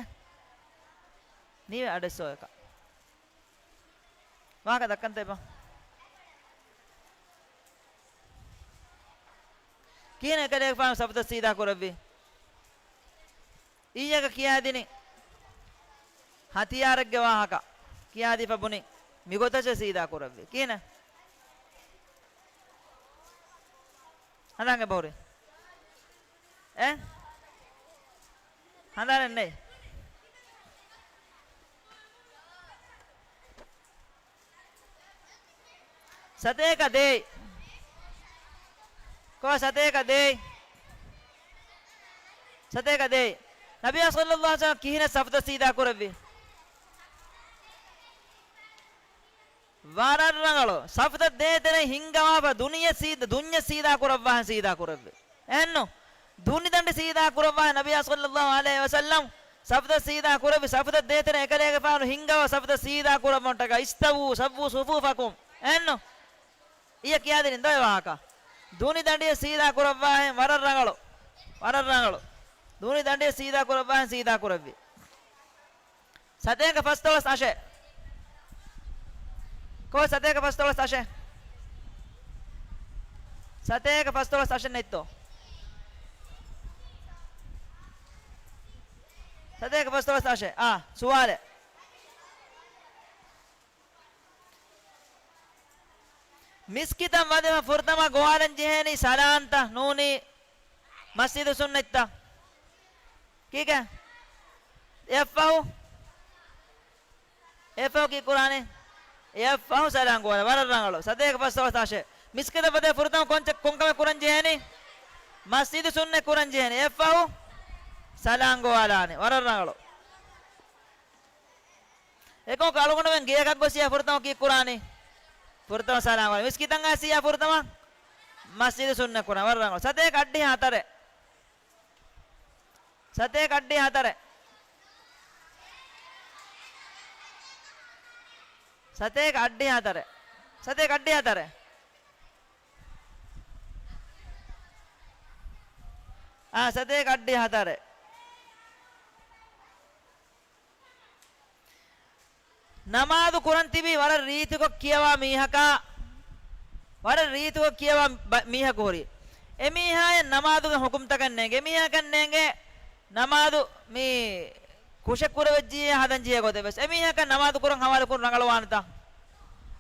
ނީވެ އަޑެއްސޯއަކަށް. ވާހަކަ ދައްކަންތަ އެބަ؟ ކިހިނެއް އެކަލޭގެފާނު ސަފުތައް ސީދާ ކުރެއްވީ؟ އިއްޔެގަ ކިޔާދިނި ހަތިޔާރެއްގެ ވާހަކަ ކިޔާދީފަ ބުނި މިގޮތަށޭ ސީދާ ކުރެއްވީ. ކިހިނެއް؟ ހަނދާން އެބަހުރި؟ އެ؟ ހަނދާނެއް ނެތް. ސަތޭކަ ދޭއް. ކޮބާ ސަތޭކަ ދޭއް؟ ސަތޭކަ ދޭއް. ނަބިއްޔާ ޞައްލައްލާހު ޢަލައިހި ވަސައްލަމަ ކިހިނެއް ސަފުތައް ސީދާ ކުރެއްވީ؟ ވަރަށް ރަނގަޅު. ސަފުތައް ދޭތެރެއިން ހިންގަވާފަ ދުނިޔެ ސީދ-، ދުންޏެއް ސީދާ ކުރައްވާހެން ސީދާ ކުރެއްވި. އެހެންނު؟ ދުނިދަނޑި ސީދާ ކުރައްވާހެން ނަބިއްޔާ ޞައްލައްލާހު ޢަލައިހި ވަސައްލަމަ ސަފުތައް ސީދާ ކުރެއްވި. ސަފުތައް ދޭތެރެއިން އެކަލޭގެފާނު ހިންގަވާ ސަފުތައް ސީދާ ކުރައްވަންޓަކާ، "اسْتَوُوا، سَوُّوا صُفُوفَكُمْ." އެހެންނު؟ އިއްޔެ ކިޔާދިނިން ދޯ އެ ވާހަކަ. ދުނިދަނޑިއެއް ސީދާ ކުރައްވާހެން ވަރަށް ރަނގަޅު. ވަރަށް ރަނގަޅު. ދުނިދަނޑިއެއް ސީދާ ކުރައްވާހެން ސީދާ ކުރެއްވި. ސަތޭކަ ފަސްދޮޅަސް އަށެއް. ކޯ ސަތޭކަ ފަސްދޮޅަސް އަށެއް؟ ސަތޭކަ ފަސްދޮޅަސް އަށެއް ނެތްތޯ؟ ސަތޭކަ ފަސްދޮޅަސް އަށެއް. އާ، ސުވާލެއް. މިސްކިތަށް ވަދެފަ ފުރަތަމަ ގޮވާލަން ޖެހޭނީ ސަލާންތަ ނޫނީ މަސްޖިދު ސުންނަތްތަ؟ ކީކޭ؟ އެއަށްފަހު؟ އެއަށްފަހު ކީއްކުރާނީ؟ އެއަށްފަހު ސަލާން ގޮވާލާ. ވަރަށް ރަނގަޅު. ސަތޭކަ ފަސްދޮޅަސް އަށެއް. މިސްކިތަށް ވަދެ ފުރަތަމަ ކޮންޗެއް، ކޮންކަމެއް ކުރަން ޖެހޭނީ؟ މަސްޖިދު ސުންނަތް ކުރަން ޖެހޭނީ. އެއަށްފަހު ސަލާން ގޮވާލާނެ. ވަރަށް ރަނގަޅު. އެކަމަކު އަޅުގަނޑުމެން ގެޔަކަށް ގޮސް ފުރަތަމަ ކީއްކުރާނީ؟ ފުރަތަމަ ސަލާމް އަލައިކުމް. މިސްކިތަށް އައިސް ފުރަތަމަ މަސްޖިދު ސުންނަތް ކުރާ. ވަރަށް ރަނގަޅު. ސަތޭކަ އަށްޑިހަ ހަތަރެއް. ސަތޭކަ އަށްޑިހަ ހަތަރެއް. ސަތޭކަ އަށްޑިހަ ހަތަރެއް. ސަތޭކަ އަށްޑިހަ ހަތަރެއް. އާ، ސަތޭކަ އަށްޑިހަ ހަތަރެއް. ނަމާދު ކުރަން ތިބީ ވަރަށް ރީތިކޮށް ކިޔަވާ މީހަކާ، ވަރަށް ރީތިކޮށް ކިޔަވާ ބަ-، މީހަކު ހުރި. އެމީހާޔަށް ނަމާދުގެ ހުކުމްތަކެއް ނޭނގެ. އެމީހަކަށް ނޭނގެ ނަމާދު މި ކުށެއް ކުރެވިއްޖިއްޔާ ހަދަން ޖެހޭ ގޮތެއް ވެސް. އެމީހަކަށް ނަމާދު ކުރަން ހަވާލުކުރުން ރަނގަޅުވާނެތަ؟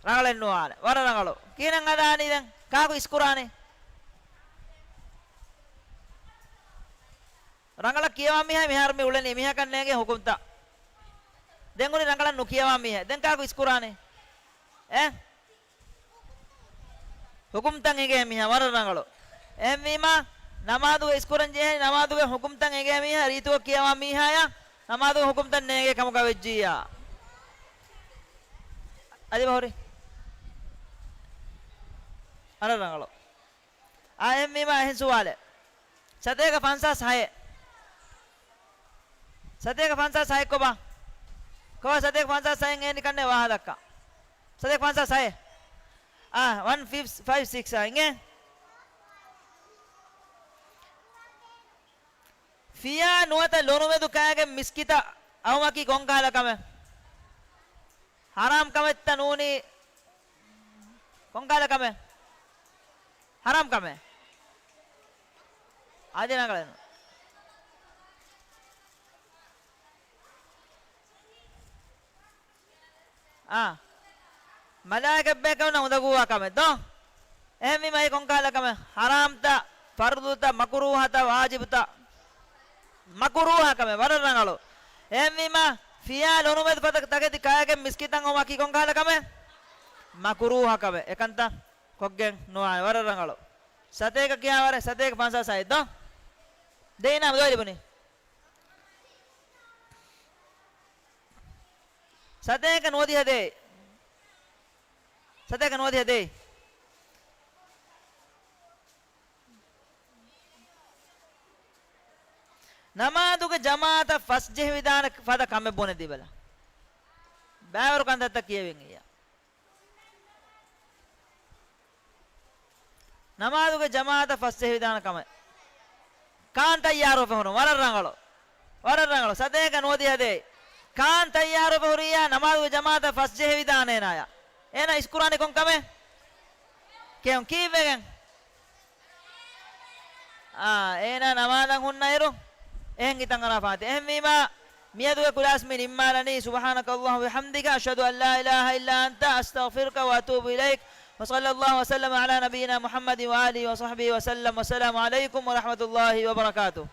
ރަނގަޅެއް ނުވާނެ. ވަރަށް ރަނގަޅު. ކިހިނެއް ހަދާނީ ދެން؟ ކާކު އިސްކުރާނީ؟ ރަނގަޅަށް ކިޔަވާ މީހާ މިހާރު މި އުޅެނީ މީހަކަށް ނޭނގޭ ހުކުމްތައް. ދެން ހުރި ރަނގަޅަށް ނުކިޔަވާ މީހެއް. ދެން ކާކު އިސްކުރާނީ؟ އެ؟ ހުކުމްތައް އެނގޭ މީހާ ވަރަށް ރަނގަޅު. އެހެންވީމާ، ނަމާދުގެ އިސްކުރަން ޖެހޭ ނަމާދުގެ ހުކުމްތައް އެނގޭ މީހާ ރީތިކޮށް ކިޔަވާ މީހާޔަށް ނަމާދުގެ ހުކުމްތައް ނޭނގޭ ކަމަކަށް ވެއްޖިއްޔާ. އަދި ބަހުރި؟ ވަރަށް ރަނގަޅު. އާ، އެހެންވީމާ އެހެން ސުވާލެއް. ސަތޭކަ ފަންސާސް ހައެއް. ސަތޭކަ ފަންސާސް ހައެއް ކޮބާ؟ ކޮބާ ސަތޭކަ ފަންސާސް ހައެއް އެނިކަންނެ ވާހަކަ ދައްކާ. ސަތޭކަ ފަންސާސް ހައެއް. އާ، ވަން ފައިވް ސިކްސް އާ އިނގޭ. ފިޔާ ނުވަތަ ލޮނުމެދު ކައިގެން މިސްކިތަށް އައުމަކީ ކޮންކަހަލަ ކަމެއް؟ ހަރާމް ކަމެއްތަ ނޫނީ؟ ކޮންކަހަލަ ކަމެއް؟ ހަރާމް ކަމެއް. އަދި ރަނގަޅެއް ނޫން. އާ. މަލާއިކަތްބޭކަލުންނަށް އުނދަގޫވާ ކަމެއް ދޯ؟ އެހެންވީމަ އެ ކޮންކަހަލަ ކަމެއް؟ ހަރާމްތަ، ފަރުޟުތަ، މަކުރޫހަތަ، ވާޖިބުތަ؟ މަކުރޫހަ ކަމެއް. ވަރަށް ރަނގަޅު. އެހެންވީމަ ފިޔާ ލޮނުމެދު ފަދަ ތަކެތި ކައިގެން މިސްކިތަށް އައުމަކީ ކޮންކަހަލަ ކަމެއް؟ މަކުރޫހަ ކަމެއް. އެކަންތަ؟ ކޮށްގެން ނުވާނެ. ވަރަށް ރަނގަޅު. ސަތޭކަ ކިޔާވަރެއް، ސަތޭކަ ފަންސާސް ހައެއް ދޯ؟ ދެން އިނާމު ދޯ ލިބުނީ؟ ސަތޭކަ ނުވަދިހަ ދޭއް. ސަތޭކަ ނުވަދިހަ ދޭއް. ނަމާދުގެ ޖަމާޢަތަށް ފަސް ޖެހިވިދާނެ ފަދަ ކަމެއް ބުނެދީބަލަ. ބައިވަރު ކަންތައްތައް ކިޔެވިން އިއްޔާ. ނަމާދުގެ ޖަމާޢަތަށް ފަސް ޖެހިވިދާނެ ކަމެއް. ކާން ތައްޔާރުވެފަ ހުރުން. ވަރަށް ރަނގަޅު. ވަރަށް ރަނގަޅު. ސަތޭކަ ނުވަދިހަ ދޭއް. ކާން ތައްޔާރުވެފަ ހުރިއްޔާ ނަމާދުގެ ޖަމާޢަތަށް ފަސް ޖެހިވިދާނޭނާޔާ. އޭނާ އިސްކުރާނީ ކޮން ކަމެއް؟ ކެއުން ކީއްވެގެން؟ އާ، އޭނާ ނަމާދަށް ހުންނައިރު އެހެން ހިތަށް އަރާފާނެތީ. އެހެންވީމާ، މިއަދުގެ ކްލާސް މި ނިންމާލަނީ. سبحانك اللهم وبحمدك، أشهد أن لا إله إلا أنت، أستغفرك وأتوب إليك. وصلى الله وسلم على نبينا محمد وآله وصحبه وسلم. والسلام عليكم ورحمة الله وبركاته.